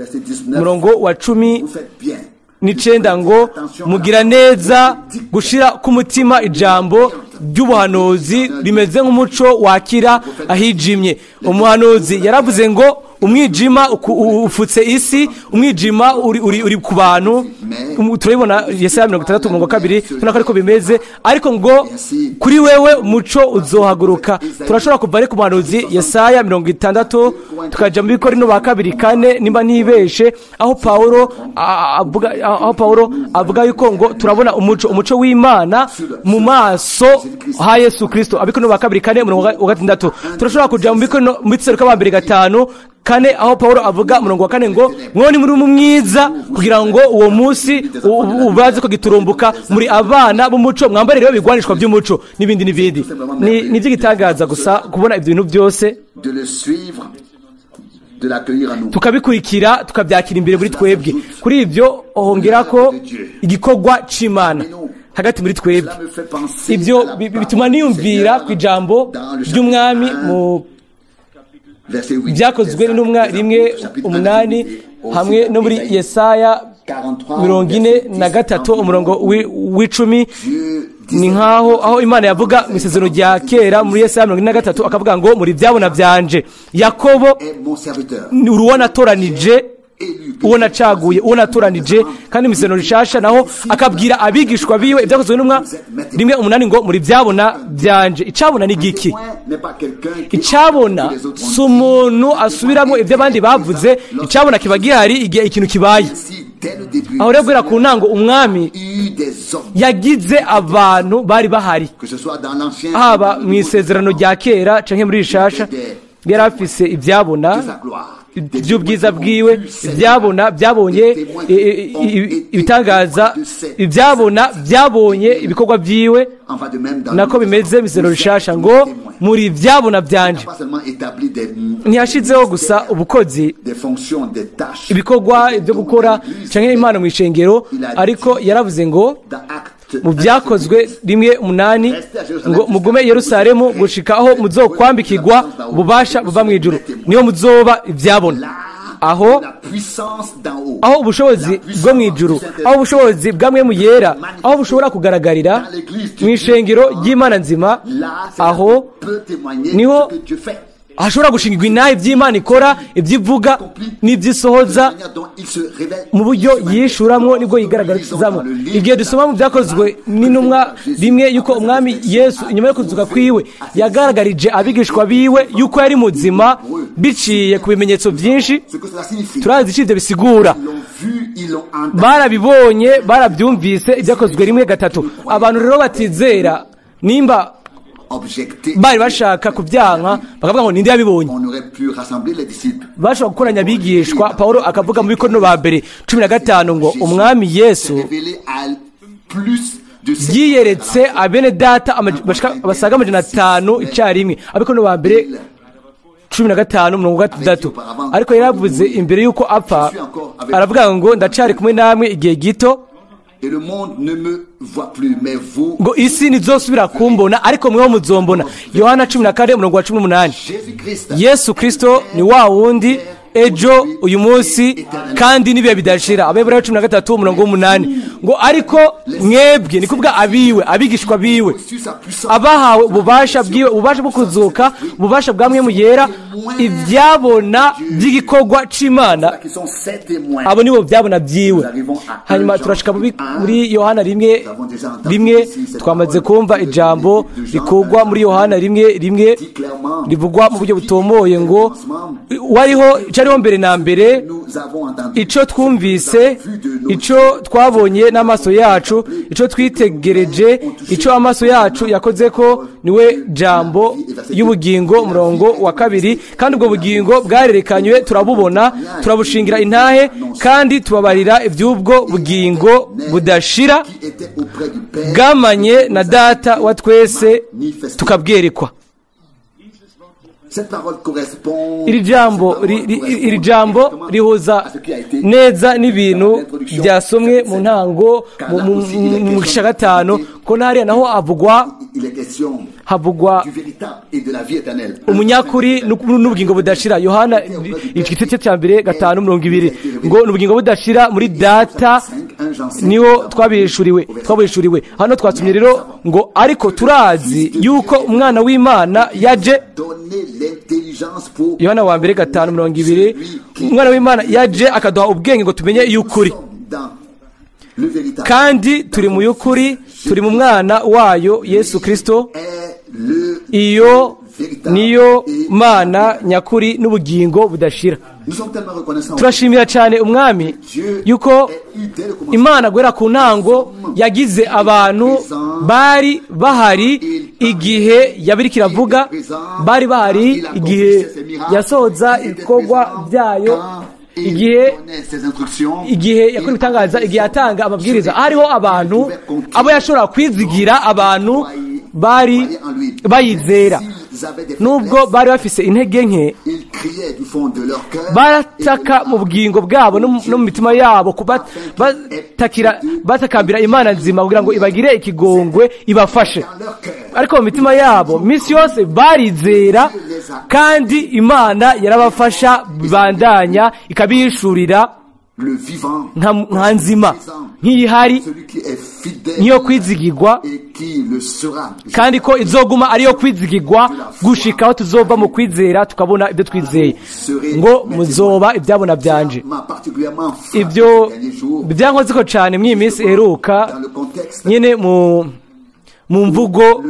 umurongo wa 19 ngo mugira neza gushira k'umutima ijambo ry'ubuhanuzi rimeze nk'umuco wakira ahijimye. Umuhanuzi yaravuze ngo umwijima ufutse isi, umwijima uri ku bantu. Turabibona Yesaya 63:2, tubona ko ariko bimeze, ariko ngo kuri wewe umuco uzohaguruka. Turashobora kuva ari ku muhanuzi Yesaya 60 tukaja muri Korinto ba kabiri 4 nimba ntibeshe, aho Paulo avuga yuko ngo turabona umuco w'Imana mu maso ha Yesu Kristo. Abikorinto ba kabiri 4:6. Turashobora kuja mu Korinto mu Tesalonike ba mbere 5:4 aho Paulo avuga umurongo wa 4 ngo mwoni muri mwiza kugira ngo uwo munsi ubaze ko giturumbuka muri abana b'umuco, mwambare rero bigwanishwa by'umuco n'ibindi n'ibindi. Ni iby'igitangaza gusa kubona ibyo bintu byose tukabikurikira, tukabyakira imbere muri twebwe. Kuri ibyo hongera ko igikorwa c'Imana hagati muri twebwe. Ibyo bituma niyumvira ku ijambo ry'umwami mu byakozwe n'intumwa 1:8 hamwe no muri Yesaya 43 umurongo w'10. Ni nkaho aho Imana yavuga mu isezerano rya kera muri Yesaya 43 akavuga ngo muri byabona byanje Yakobo uwo natoranije, uwo nacaguye, uwo natoranije. Kandi mu isezerano rishasha naho akabwira abigishwa biwe ibyakozwe n'intumwa 1:8 ngo muri byabona byanje. Icabona ni giki? Icabona si umuntu asubiramo ibyo abandi bavuze, icabona kiba gihari igihe ikintu kibaye. Aho rero guhera ku ntango umwami yagize abantu bari bahari, haba mu isezerano rya kera canke muri rishasha, yari afise ibyabona by'ubwiza bwiwe, ibyabona byabonye ibitangaza, ibyabona byabonye ibikorwa byiwe. Nako bimeze mu rishasha ngo muri byabona byanje. Ntiyashizeho gusa ubukozi, ibikorwa byo gukora canke impano mu ishengero, ariko yaravuze ngo mu byakozwe 1:8 ngo mugume i Yerusalemu gushika aho muzokwambikirwa ububasha buva mu ijuru, niho muzoba ibyabona. Aho ubushobozi bwo mu ijuru, aho ubushobozi bwa Mpwemu Yera, aho bushobora kugaragarira mu ishengero ry'Imana nzima, aho niho Hashobora gushingirwa inaha iby'Imana ikora, ibyo ivuga n'ibyo isohoza, mu buryo yishuramwo nibwo yigaragarizamo. Igihe dusoma mu Byakozwe n'Intumwa 1 yuko Umwami Yesu inyuma yo kuzuka kwiwe yagaragarije abigishwa biwe yuko yari muzima biciye ku bimenyetso byinshi, turazi icyo ibyo bisigura. Barabibonye, barabyumvise. Ibyakozwe 1:3. Abantu rero batizera, nimba bari bashaka kubyanka bakavuga ngo ninde yabibonye, bashobora gukoranya abigishwa. Paulo akavuga mu Bikorinto ba mbere 15 ngo Umwami Yesu yiyeretse abene data basaga 500 icyarimwe. Abikorinto ba mbere 15:60. Ariko yaravuze imbere y'uko apfa, aravuga ngo ndacari kumwe namwe igihe gito, ngo isi ntizosubira kumbona, ariko mweho muzombona. Yohana 14:18. Yesu Kristo ni wa wundi ejo, uyu munsi kandi n'ibihe bidashira. Abaheburayo 13:8 ngo ariko mwebwe, ni kuvuga abiwe, abigishwa biwe, abahawe ububasha bwiwe, ububasha bwo kuzuka, ububasha bwa Mpwemu Yera, ibyabona by'igikorwa c'Imana, abo nibo byabona byiwe. Hanyuma turashika muri Yohana 1:1. Twamaze kumva ijambo rikugwa muri Yohana 1:1, rivugwa mu buryo butomoye ngo wariho, cyariho mbere na mbere, ico twumvise, ico twabonye n'amaso yacu, ico twitegereje, ico amaso yacu yakoze ko, niwe jambo y'ubugingo. Umurongo wa 2: kandi ubwo bugingo bwarerekanywe, turabubona, turabushingira intahe, kandi tubabarira iby'ubwo bugingo budashira bwamanye na Data wa twese, tukabwerekwa. Iri jambo rihuza neza n'ibintu byasomwe mu ntango mu gice 5, ko hariya naho havugwa umunyakuri n'ubugingo budashira. Yohana igice cya mbere 5:20 ngo n'ubugingo budashira muri Data niho twabihishuriwe. Hano twasomye rero ngo ariko turazi yuko Umwana w'Imana yaje. Yohana wa mbere 5:20. Umwana w'Imana yaje akaduha ubwenge ngo tumenye iy'ukuri, kandi turi mu y'ukuri, turi mu Mwana wayo Yesu Kristo. Iyo niyo Mana nyakuri n'ubugingo budashira. Turashimira cyane Umwami yuko Imana guhera ku ntango yagize abantu bari bahari igihe yabiriko iravuga, bari bahari igihe yasohoza ibikorwa byayo, igihe yakora ibitangaza, igihe yatanga amabwiriza. Hariho abantu abo yashobora kwizigira, abantu bari bayizera nubwo bari bafise intege nke. Barataka mu bugingo bwabo no mu mitima yabo, batakira, batakambira Imana nzima kugira ngo ibagire ikigongwe, ibafashe. Ariko mu mitima yabo minsi yose barizera, kandi Imana yarabafasha, bibandanya ikabihishurira nka nzima, nk'iyihari, niyo kwizigirwa, kandi ko izoguma ariyo kwizigirwa gushika aho tuzova mu kwizera tukabona ibyo twizeye, ngo muzoba ibyabona byanje. Ibyo byankozeko cyane mw'iyi minsi iheruka nyine, mu mvugo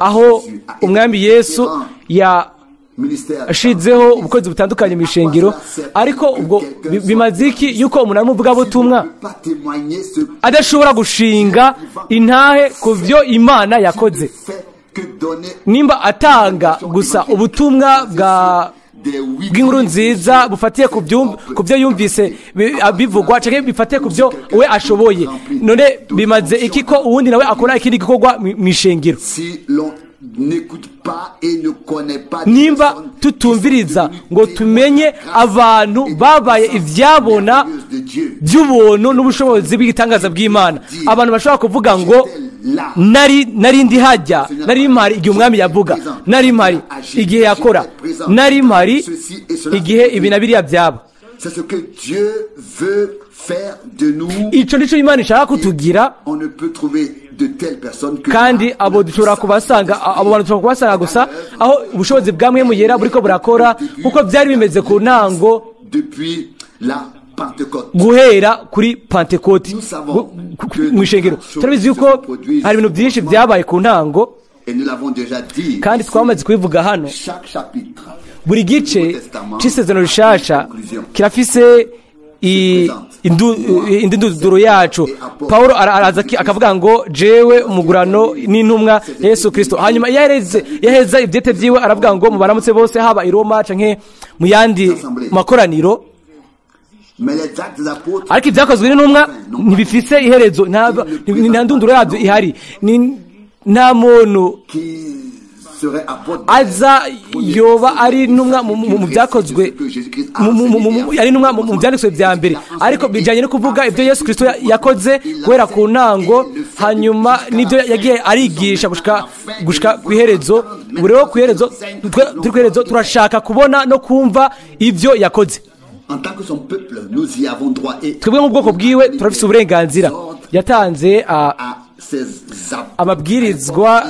aho Umwami Yesu yashizeho ubukozi butandukanye mu ishengero. Ariko ubwo bimaze iki yuko umuntu ari umuvugabutumwa adashobora gushinga intahe ku byo Imana yakoze, nimba atanga gusa ubutumwa bw'inkuru nziza bufatiye ku byo yumvise bivugwa, cyangwa bifatiye ku byo we ashoboye? None bimaze iki ko uwundi nawe akora ikindi gikorwa mu ishengero? Nimba tutumviriza ngo tumenye abantu babaye ibyabona by'ubuntu n'ubushobozi bw'igitangaza bw'Imana, abantu bashobora kuvuga ngo nari ndi hajya, nari mpari igihe Umwami yavuga, nari mpari igihe yakora, nari mpari igihe ibi na biriya byaba. C'est ce que Dieu veut faire de nous. Ico nico Imana ishaka kutugira. On ne peut trouver de telles personnes que kandi abo dushobora kubasanga, abo bantu dushobora kubasanga gusa aho ubushobozi bwa Mpwemu Yera buriko burakora, kuko byari bimeze ku ntango depuis la Pentecôte. Guhera kuri Pentekoti mu ishengero. Turabizi yuko hari ibintu byinshi byabaye ku ntango, Et nous l'avons déjà dit. kandi twamaze kubivuga hano. Chaque chapitre Buri gice c'isezerano rishasha kirafise indi ndunduro yacu. Paulo araza akavuga ngo jewe umugurano n'intumwa ya Yesu Kristo. Hanyuma iyo yaheza ibyete byiwe aravuga ngo mubaramutse bose, haba i Roma canke mu yandi makoraniro. Mais les Actes des Apôtres Ariko ibyakozwe n'intumwa ntibifise iherezo, nta ndunduro yabyo ihari. Nta muntu qui serait apôtre aza yoba ari intumwa mu byakozwe ari intumwa mu byanditswe bya mbere, ariko bijyanye no kuvuga ibyo Yesu Kristo yakoze guhera ku ntango, hanyuma n'ibyo yagiye arigisha gushika ku iherezo. Ubu rero ku iherezo, turi ku iherezo, turashaka kubona no kumva ibyo yakoze. En tant que son peuple, nous y avons droit et Twebwe nk'ubwoko bwiwe turafise uburenganzira. Yatanze à ses apôtres. amabwirizwa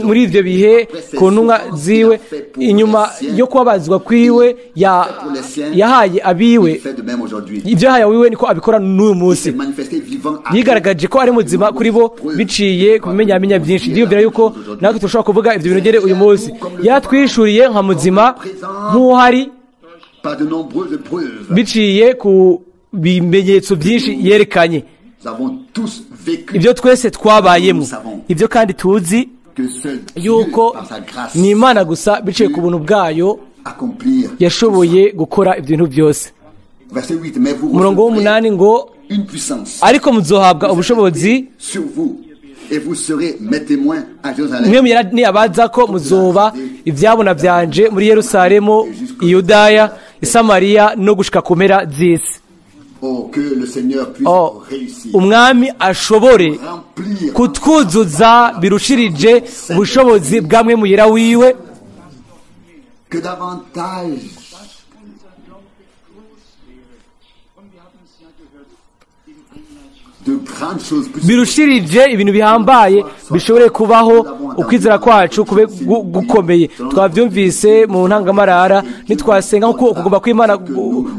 muri ibyo bihe ku ntumwa ziwe. Inyuma yo kubabazwa kwiwe yahaye abiwe. Il fait de même aujourd'hui. Ibyo yahaye abiwe niko abikora n'uyu munsi. Il s'est manifesté vivant à Yigaragaje ko ari muzima kuri bo biciye ku bimenyamenya byinshi. Ndiyumvira yuko natwe turashobora kuvuga ibyo bintu ngere uyu munsi. Yatwishuriye nka muzima, nk'uhari, par de nombreuses preuves. biciye ku bimenyetso byinshi yerekanye. Nous avons tous vécu Ibyo twese twabayemo, ibyo kandi tuzi que seul Dieu, yuko par sa grâce, ni Imana gusa biciye ku buntu bwayo accomplir. yashoboye gukora ibyo bintu byose. Verset 8, mais vous Umurongo recevrez w'umunani ngo une puissance ariko muzohabwa ubushobozi sur vous et vous serez mes témoins à Jérusalem. mwe niyabaza ko muzoba ibyabona byanje muri Yerusalemu, i Yudaya, i Samariya no gushika ku mpera z'isi. Oh, que le Seigneur puisse Oh, réussir, umwami ashobore remplir kutwuzuza birushirije ubushobozi bwa Mpwemu Yera wiwe, que davantage de grandes choses puissent birushirije ibintu bihambaye bishobore kubaho, ukwizera kwacu kube gukomeye. Twabyumvise mu ntangamarara, nitwasenga nkuko ukugomba kw'Imana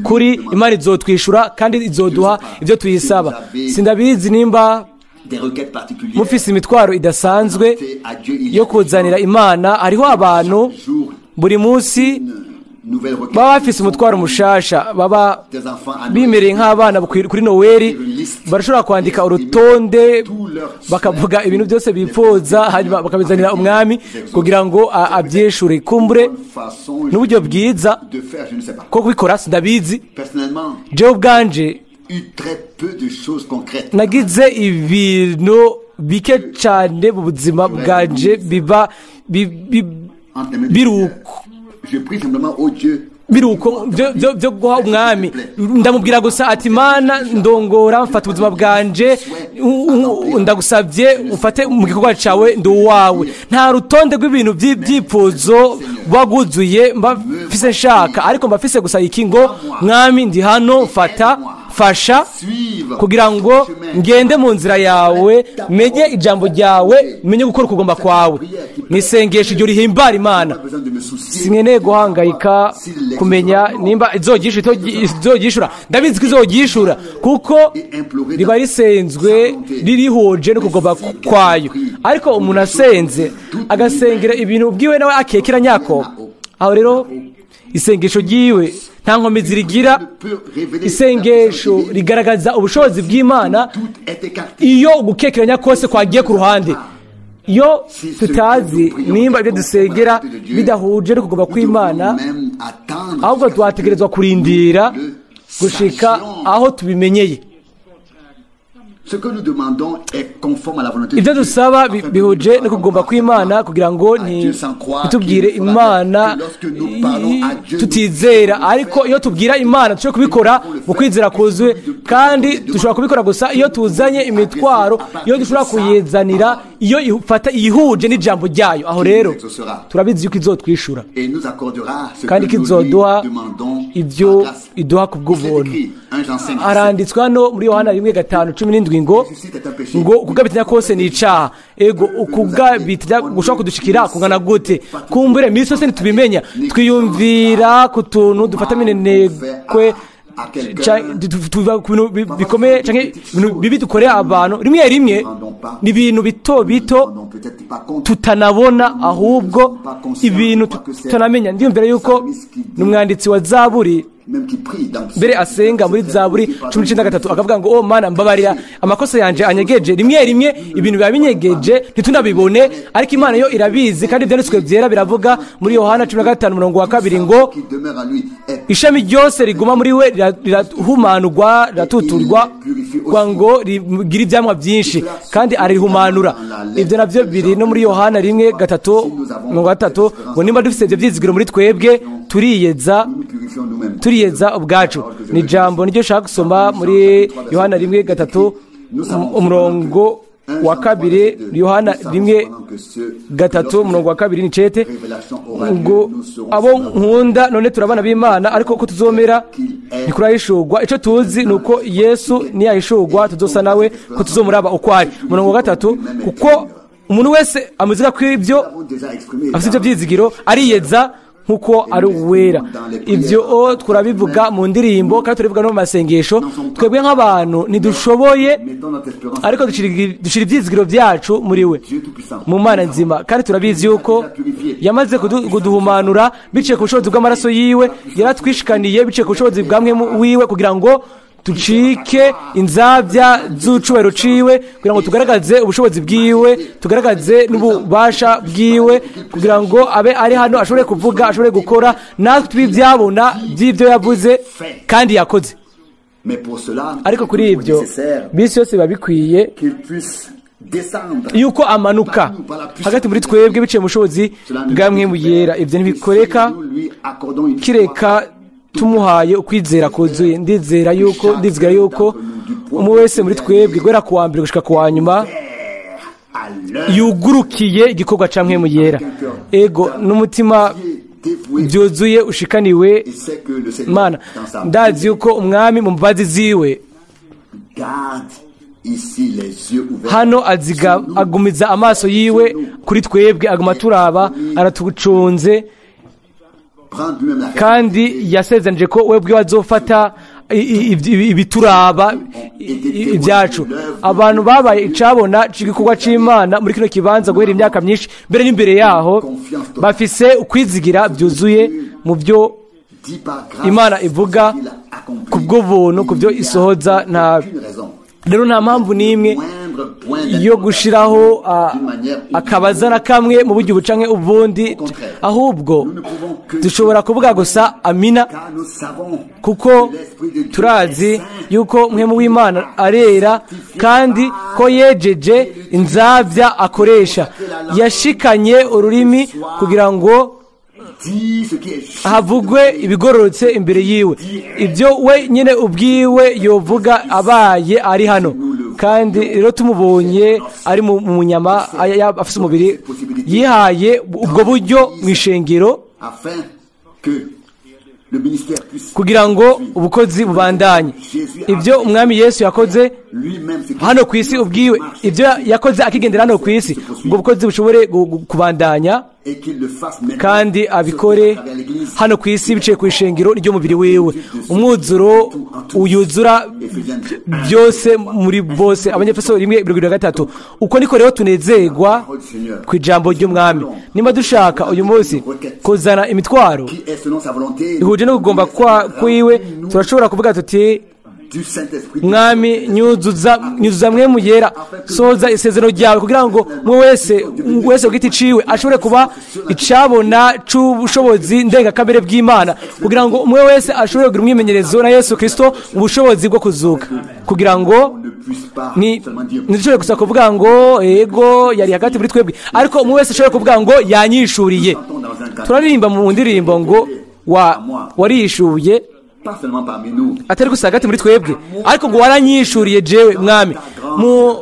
kuri, Imana izotwishura kandi izoduha ibyo tuyisaba. Sindabizi nimba des requêtes particulières mufise imitwaro idasanzwe à Dieu. Il y yo a kuzanira Imana. Hariho abantu jour buri munsi une nouvelle requête. baba bafise umutwaro mushasha, baba Des enfants à bimereye nk'abana kuri Noweli. Barashobora kwandika urutonde, bakavuga ibintu byose bifuza, hanyuma bakabizanira umwami kugira ngo abyishure. Kumbure façon n'uburyo bwiza de faire, je ne sais pas. ko kubikora sindabizi. Personnellement, Jewe ubwanje eu très peu de choses concrètes. nagize ibintu bike cyane mu buzima bwanje biba Entre les mains du biruko Seigneur. Je prie simplement au Dieu. Biruko byo guha umwami. Ndamubwira gusa ati Mana, ndongora, mfata ubuzima bwanje, ndagusabye ufate mu gikorwa cyawe, ndi uwawe. Nta rutonde rw'ibintu by'ibyifuzo buba bwuzuye mba mfise nshaka, ariko mba mfise gusa iki ngo mwami, ndi hano, mfata, fasha Suivre kugira ngo ngende mu nzira yawe, menye ijambo ryawe, menye gukora ukugomba kwawe. Nisengesho iryo rihimbara Imana. Pas besoin de me soucier. Sinkeneye guhangayika kumenya nimba izogishura. Ndabizi ko izogishura kuko riba risenzwe ririhuje no kugomba kwayo. Ariko umuntu asenze agasengera ibintu bwiwe nawe akekera nyako, aho rero isengesho ryiwe nta nkomezi rigira. Peut révéler Isengesho rigaragaza ubushobozi bw'Imana tout est écarté. iyo ugukekeranya kose kwagiye ku ruhande. Iyo tutazi nimba ibyo dusengera bidahuje no kugomba kw'Imana, Même attendre ahubwo twategerezwa kurindira gushika aho tubimenyeye. Ce que nous demandons est conforme à la volonté de Ibyo Dieu. dusaba bihuje no kugomba kw'Imana, kugira ngo ntitubwire Imana tutizera, ariko iyo tubwira Imana dushobore kubikora mu kwizera kuzuye. Kandi dushobora kubikora gusa iyo tuzanye imitwaro, iyo dushobora kuyizanira, iyo ifata ihuje n'ijambo ryayo. Aho rero turabizi yuko izotwishura kandi ko izoduha ibyo iduha ku bw'ubuntu. Haranditswe hano muri Yohana 1:5-17 ngo ukugabitanya kose ni icaha. Ego, ukugabitanya gushobora kudushikira kungana gute? Kumbure misi yose ntitubimenya, twiyumvira ku tuntu dufata minenegwe, ku bintu bikomeye canke ibintu bibi dukorera abantu. Rimwe rimwe ni ibintu bito bito tutanabona, ahubwo ibintu tutanamenya. Ndiyumvira yuko n'umwanditsi wa Zaburi mbere asenga muri Zaburi 19:3 akavuga ngo: "O Mana, mbabarira amakosa yanje anyegeje." Rimwe rimwe ibintu biba binyegeje ntitunabibone, ariko Imana yo irabizi. Kandi ibyanditswe byera biravuga muri Yohana 15:2 ngo: "Ishami ryose riguma muri we rirahumanurwa, riratuturwa ngo rigire ibyamwa byinshi, kandi arihumanura." Ibyo navyo biri no muri Yohana 1:3 ngo: "Nimba dufite ibyo byizigiro muri twebwe, turiyeza ubwacu." Ni jambo niryo shaka gusoma muri Yohana 1:3 umurongo wa 2. Yohana 1:3 umurongo wa 2 ni cete ngo: "Abo nkunda, none turabana b'Imana, ariko ko tuzomera ntikurahishurwa. Ico tuzi nuko Yesu niyahishurwa tuzosa nawe, ko tuzomuraba uko ari." Umurongo wa 3: "Kuko umuntu wese amuziga kw'ibyo afite ibyo byizigiro ariyeza nkuko ari uwera." Ibyo turabivuga mu ndirimbo kandi turabivuga no mu masengesho. Twebwe nk'abantu ntidushoboye, ariko dushira ibyizigiro byacu muri we, mu Mana nzima. Kandi turabizi yuko yamaze kuduhumanura biciye ku bushobozi bw'amaraso yiwe, yaratwishikaniye biciye ku bushobozi bwa mwe wiwe, kugira ngo tucike inzabya z'ucubahiro ciwe, kugira ngo tugaragaze ubushobozi bwiwe, tugaragaze n'ububasha bwiwe, kugira ngo abe ari hano ashobore kuvuga, ashobore gukora, natwe tubibyabona by'ibyo yavuze kandi yakoze. Ariko kuri ibyo bisi yose biba bikwiye yuko amanuka hagati muri twebwe biciye mu bushobozi bwa mwe yera. Ibyo ntibikoreka kireka tumuhaye ukwizera kuzuye. Ndizera yuko umwe wese muri twebwe guhera ku wa mbere gushika ku wa nyuma yugurukiye igikorwa ca mwe yera. Ego, n'umutima byuzuye ushikaniwe Mana. Ndazi yuko umwami mu mbabazi ziwe hano agumiza amaso yiwe kuri twebwe, aguma turaba, aratucunze, kandi yasezeranje ko we bwe azofata ibituraba ibyacu. Abantu babaye icabona c'igikorwa c'Imana muri kino kibanza guhera imyaka myinshi mbere n'imbere yaho, bafise ukwizigira byuzuye mu byo Imana ivuga ku bw'ubuntu, ku byo isohoza. Nta rero nta mpamvu n'imwe yo gushiraho akabaza na kamwe mu buryo bucanke ubundi, ahubwo dushobora kuvuga gusa amina, kuko turazi yuko mwe mu w'Imana arera, kandi ko yejeje inzabya akoresha. Yashikanye ururimi kugira ngo havugwe ibigororotse imbere yiwe, ibyo we nyine ubwiwe yovuga abaye ari hano. Kandi rero tumubonye ari mu nyama, afite umubiri, yihaye ubwo buryo mu ishengero kugira ngo ubukozi bubandanye. Ibyo umwami Yesu yakoze hano ku isi ubwiwe, ibyo yakoze akigendera hano ku isi, ubwo bukozi bushobore kubandanya, kandi abikore hano ku isi biciye ku ishengero ry'umubiri wiwe. Umwuzuro uyuzura byose muri bose. Abanyefeso 1:73. Uko niko rero tunezerwa ku ijambo ry'umwami. Niba dushaka uyu munsi kuzana imitwaro ihuje no kugomba kwiwe, turashobora kuvuga tuti: Mwami, nyuzuza mwe muyera, soza isezerano ryawe, kugira ngo mwe wese ku giti ciwe ashobore kuba icabona c'ubushobozi ndengakamere bw'Imana, kugira ngo umwe wese ashobore kugira umwimenyerezo na Yesu Kristo mu bushobozi bwo kuzuka, kugira ngo ntidushobore gusa kuvuga ngo ego yari hagati muri twebwe, ariko umwe wese ashobore kuvuga ngo yanyishuriye. Turaririmba mu ndirimbo ngo warishuye Atari gusa hagati muri twebwe, ariko ngo waranyishuriye jewe mwami mu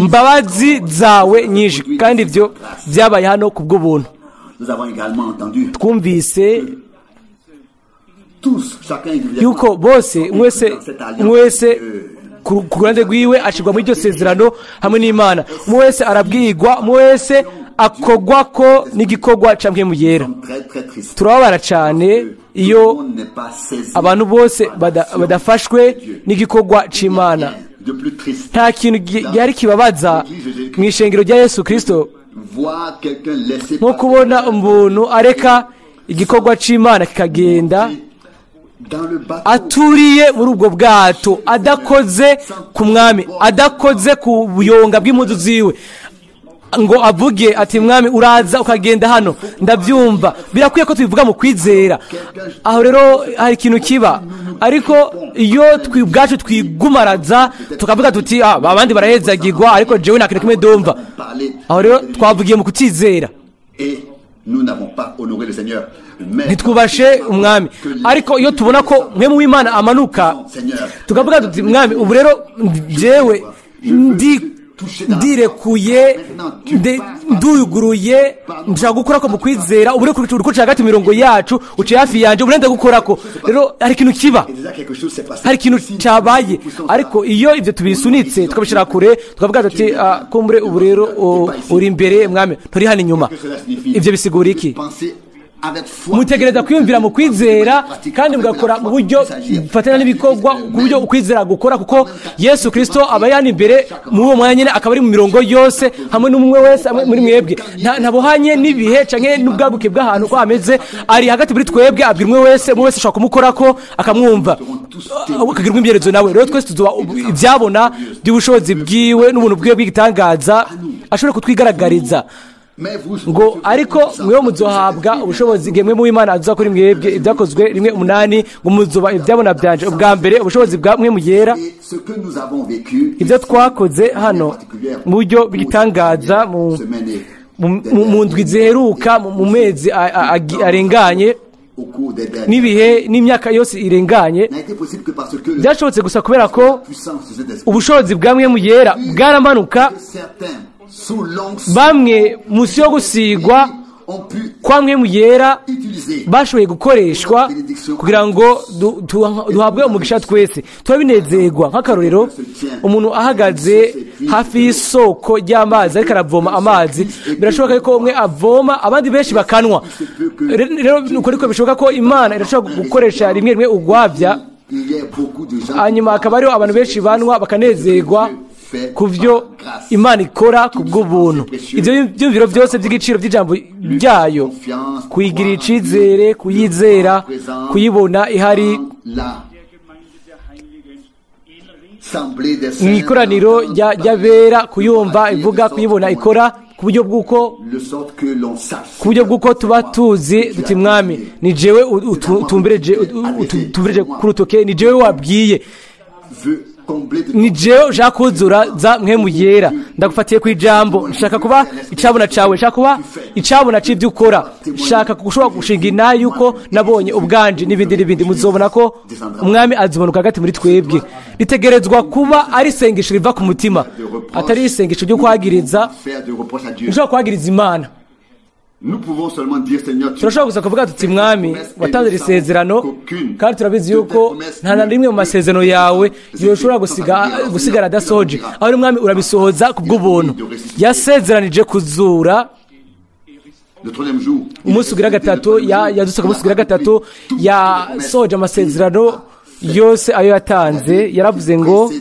mbabazi zawe nyinshi. Kandi ibyo byabaye hano ku bw'ubuntu. Twumvise yuko bose mwese ku ruhande rwiwe ashirwa muri iryo sezerano hamwe n'Imana. Umwe wese arabwirwa, umwe wese akogwa ko n'igikorwa ca Mpwemu Yera. Turababara cyane iyo abantu bose badafashwe n'igikorwa c'Imana. Nta kintu gihari kibabaza mu ishengero rya Yesu Kristo nko kubona umuntu areka igikorwa c'Imana kikagenda aturiye muri ubwo bwato, adakoze ku mwami, adakoze ku buyonga bw'impuzu ziwe, ngo avuge ati mwami uraza ukagenda hano ndabyumva. Birakwiye ko tubivuga mu kwizera. Aho rero hari ikintu kiba, ariko iyo ubwacu twigumaraza tukavuga tuti abandi barahezagirwa ariko jewe nta kintu kimwe ndumva, aho rero twavugiye mu kutizera, ntitwubashe umwami. Ariko iyo tubona ko Mpwemu w'Imana amanuka tukavuga tuti mwami ubu rero jewe ndirekuye, nduyuguruye, nshaka gukora ko mu kwizera. Ubu rero uri kuca hagati mirongo yacu, uciye hafi yanjye, ubu gukora ko rero hari ikintu kiba, hari ikintu cyabaye. Ariko iyo ibyo tubisunitse tukabishyira kure, tukavuga tuti kumbure ubu rero uri imbere mwami, nturi hano inyuma. Ibyo bisigura iki? Mutegereza kwiyumvira mu kwizera kandi mugakora mu buryo bufatana n'ibikorwa, ku buryo ukwizera gukora, kuko Yesu Kristo aba yani imbere muri uwo mwanya nyine, akaba ari mu mirongo yose hamwe n'umwe wese muri mwebwe. Ntabohanye n'ibihe canke n'ubwaguke bw'ahantu ko ameze, ari hagati muri twebwe, abwira umwe wese, umwe wese ashobora kumukorako akamwumva, akagira umwimyerezo nawe. Rero twese tuzoba ibyabona by'ubushobozi bwiwe n'ubuntu bwiwe bw'igitangaza ashobora kutwigaragariza. Ngo ariko mwewe muzohabwa ubushobozi ngemwe mu Imana aza kuri mwebwe. Ibyakozwe 1:8 ngo muzoba ibyabona byanje. Ubwa mbere ubushobozi bwa Mpwemu Yera, ibyo twakoze hano mu buryo bw'igitangaza mu ndwi ziheruka, mu mezi arenganye n'ibihe n'imyaka yose irenganye, byashobotse gusa kubera ko ubushobozi bwa Mpwemu Yera bwaramanuka. Bamwe munsi yo gusigwa kwa Mpwemu Yera bashoboye gukoreshwa kugira ngo duhabwe umugisha twese. Turabinezerwa. Nk'akarorero, umuntu ahagaze hafi y'isoko ry'amazi ariko aravoma amazi, birashoboka ko umwe avoma abandi benshi bakanwa. Rero nuko ariko bishoboka ko Imana irashobora gukoresha rimwe rimwe ugwabya, hanyuma akaba ariho abantu benshi banwa bakanezerwa ku byo Imana ikora ku bw'ubuntu. Ibyo byumviro byose by'igiciro by'ijambo ryayo, kuyigirira icizere, kuyizera, kuyibona ihari mu ikoraniro ry'abera, kuyumva ivuga, kuyibona ikora, ku buryo bw'uko tuba tuzi duti mwami ni jewe utumbereje ku rutoke, ni jewe wabwiye, ni jewe ushaka kuzura za Mpwemu Yera. Ndagufatiye ku ijambo, nshaka kuba icabona cawe, nshaka kuba icabona c'ibyo ukora, nshaka gushobora gushinga inayi yuko nabonye ubwanje n'ibindi n'ibindi. Muzobona ko umwami azimanuka hagati muri twebwe. Ritegerezwa kuba ari isengesho riva ku mutima, atari isengesho ryo kwagiriza, nshobora kwagiriza Imana. Turashobora gusa kuvuga tuti mwami watanze isezerano, kandi turabizi yuko nta na rimwe mu masezerano yawe yoshobora gusigara adasohoje. Aho mwami urabisohoza ku bw'ubuntu. Yasezeranije kuzura umunsi ugira gatatu, yazutse ku munsi ugira gatatu, yasohoje amasezerano yose ayo yatanze. Yaravuze ngo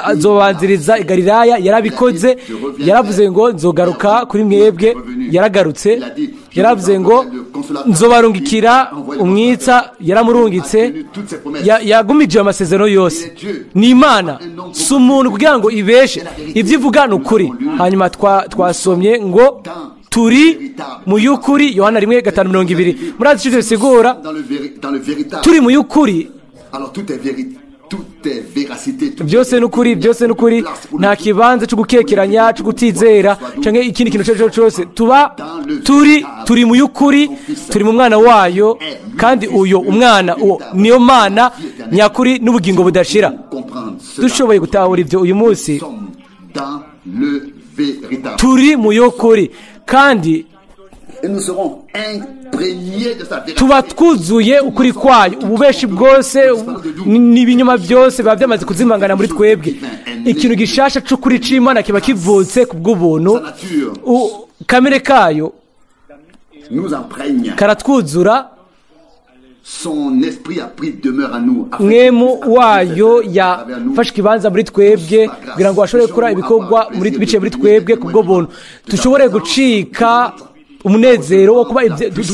azobanziriza i Galilaya, yarabikoze. Yaravuze ngo nzogaruka kuri mwebwe, yaragarutse. Yaravuze ngo nzobarungikira umwitsa, yaramurungitse. Yagumije amasezerano yose. Ni Imana, si umuntu kugira ngo ibeshe, ibyo ivuga ni ukuri. Hanyuma twasomye ngo turi mu y'ukuri, Yohana 1:5:20. Murazi icyo bisigura? Turi mu y'ukuri. Byose n'ukuri, byose n'ukuri. Nta kibanza cyo gukekeranya, cyo gutizera canke ikindi kintu cyo cyose. Tuba turi mu y'ukuri, turi mu mwana wayo, kandi uyo umwana uwo niyo Mana nyakuri n'ubugingo budashira. Dushoboye gutahura ibyo uyu munsi, turi mu y'ukuri, kandi tuba twuzuye ukuri kwayo. Ububeshi bwose n'ibinyoma byose biba byamaze kuzimangana muri twebwe. Ikintu gishasha c'ukuri c'Imana kiba kivutse ku bw'ubuntu. Kamere kayo karatwuzura. Mwemu wayo yafashe ikibanza muri twebwe kugira ngo ashobore gukora ibikorwa biciye muri twebwe ku bw'ubuntu, dushobore gucika umunezero wo kuba,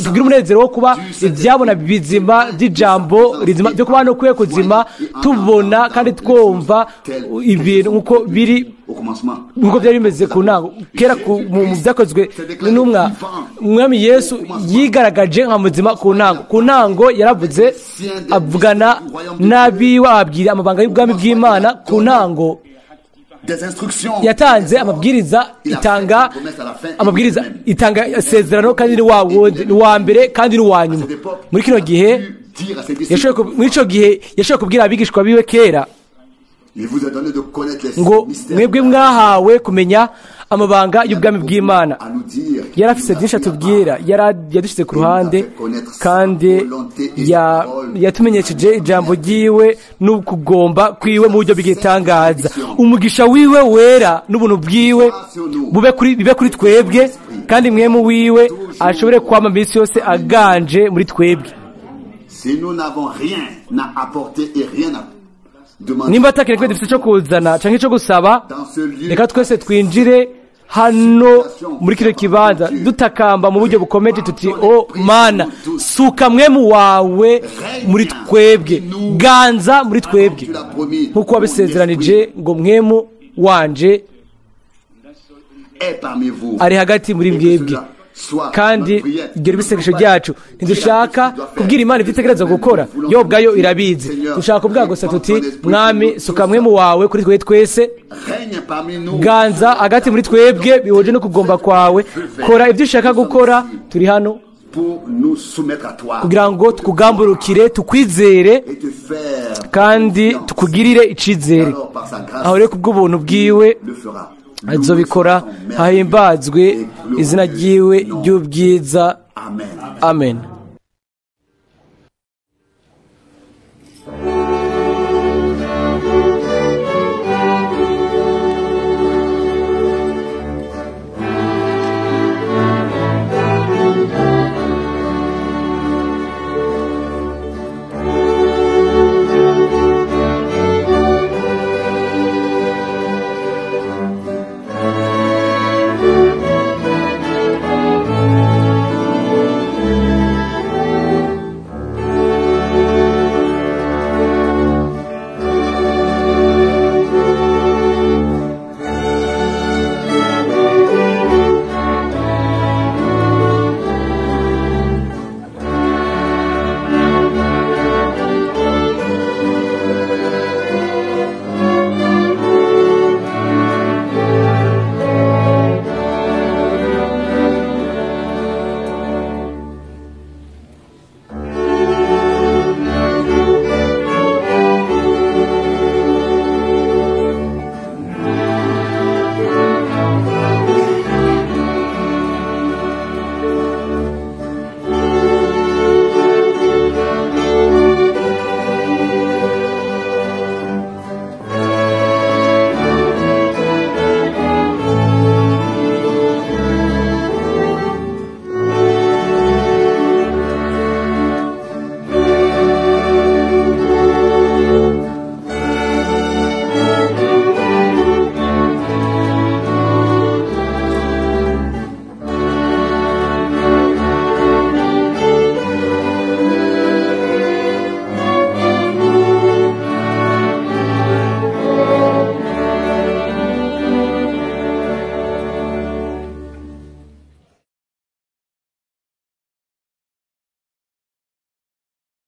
tugira umunezero wo kuba ibyabona bizima by'ijambo rizima, byo kuba no kwiye kuzima, tubona kandi twumva ibintu nkuko biri, nkuko byari bimeze ku ntango kera mu byakozwe n'intumwa. Umwami Yesu yigaragaje nka muzima ku ntango. Ku ntango yaravuze, avugana n'abiwe, ababwira amabanga y'ubwami bw'Imana. Ku ntango yatanze amabwiriza, itanga amabwiriza, itanga isezerano, kandi ni wa wundi, ni wa mbere kandi ni uwa nyuma. Muri kino gihe muri ico gihe yashoboye kubwira abigishwa biwe kera ngo mwebwe mwahawe kumenya amabanga y'ubwami bw'Imana. Yari afise byinshi atubwira, yadushyize ku ruhande, kandi yatumenyesheje ijambo ryiwe n'ukugomba kwiwe mu buryo bw'igitangaza. Umugisha wiwe wera n'ubuntu bwiwe bibe kuri twebwe, kandi mwemu wiwe ashobore kwama iminsi yose aganje muri twebwe. Nimba atakintu dufite cyo kuzana canke cyo gusaba, reka twese twinjire hano muri kino kibanza dutakamba mu buryo bukomeje tuti: o Mana, suka mwemu wawe muri twebwe, ganza muri twebwe, nkuko wabisezeranije ngo mwemu wanje ari hagati muri mwebwe. Kandi ibyo bisengesho byacu ntidushaka kubwira Imana ibyo itegereza gukora, yo ubwayo irabizi. Dushaka kubwira gusa tuti: Mwami, suka mwemu wawe kuri twe twese, ganza hagati muri twebwe bihuje no kugomba kwawe, kora ibyo ushaka gukora. Turi hano kugira ngo tukugamburukire, tukwizere kandi tukugirire icizere. Aho rero kubw'ubuntu bwiwe azobikora, hahimbazwe izina ryiwe ry'ubwiza. Amen.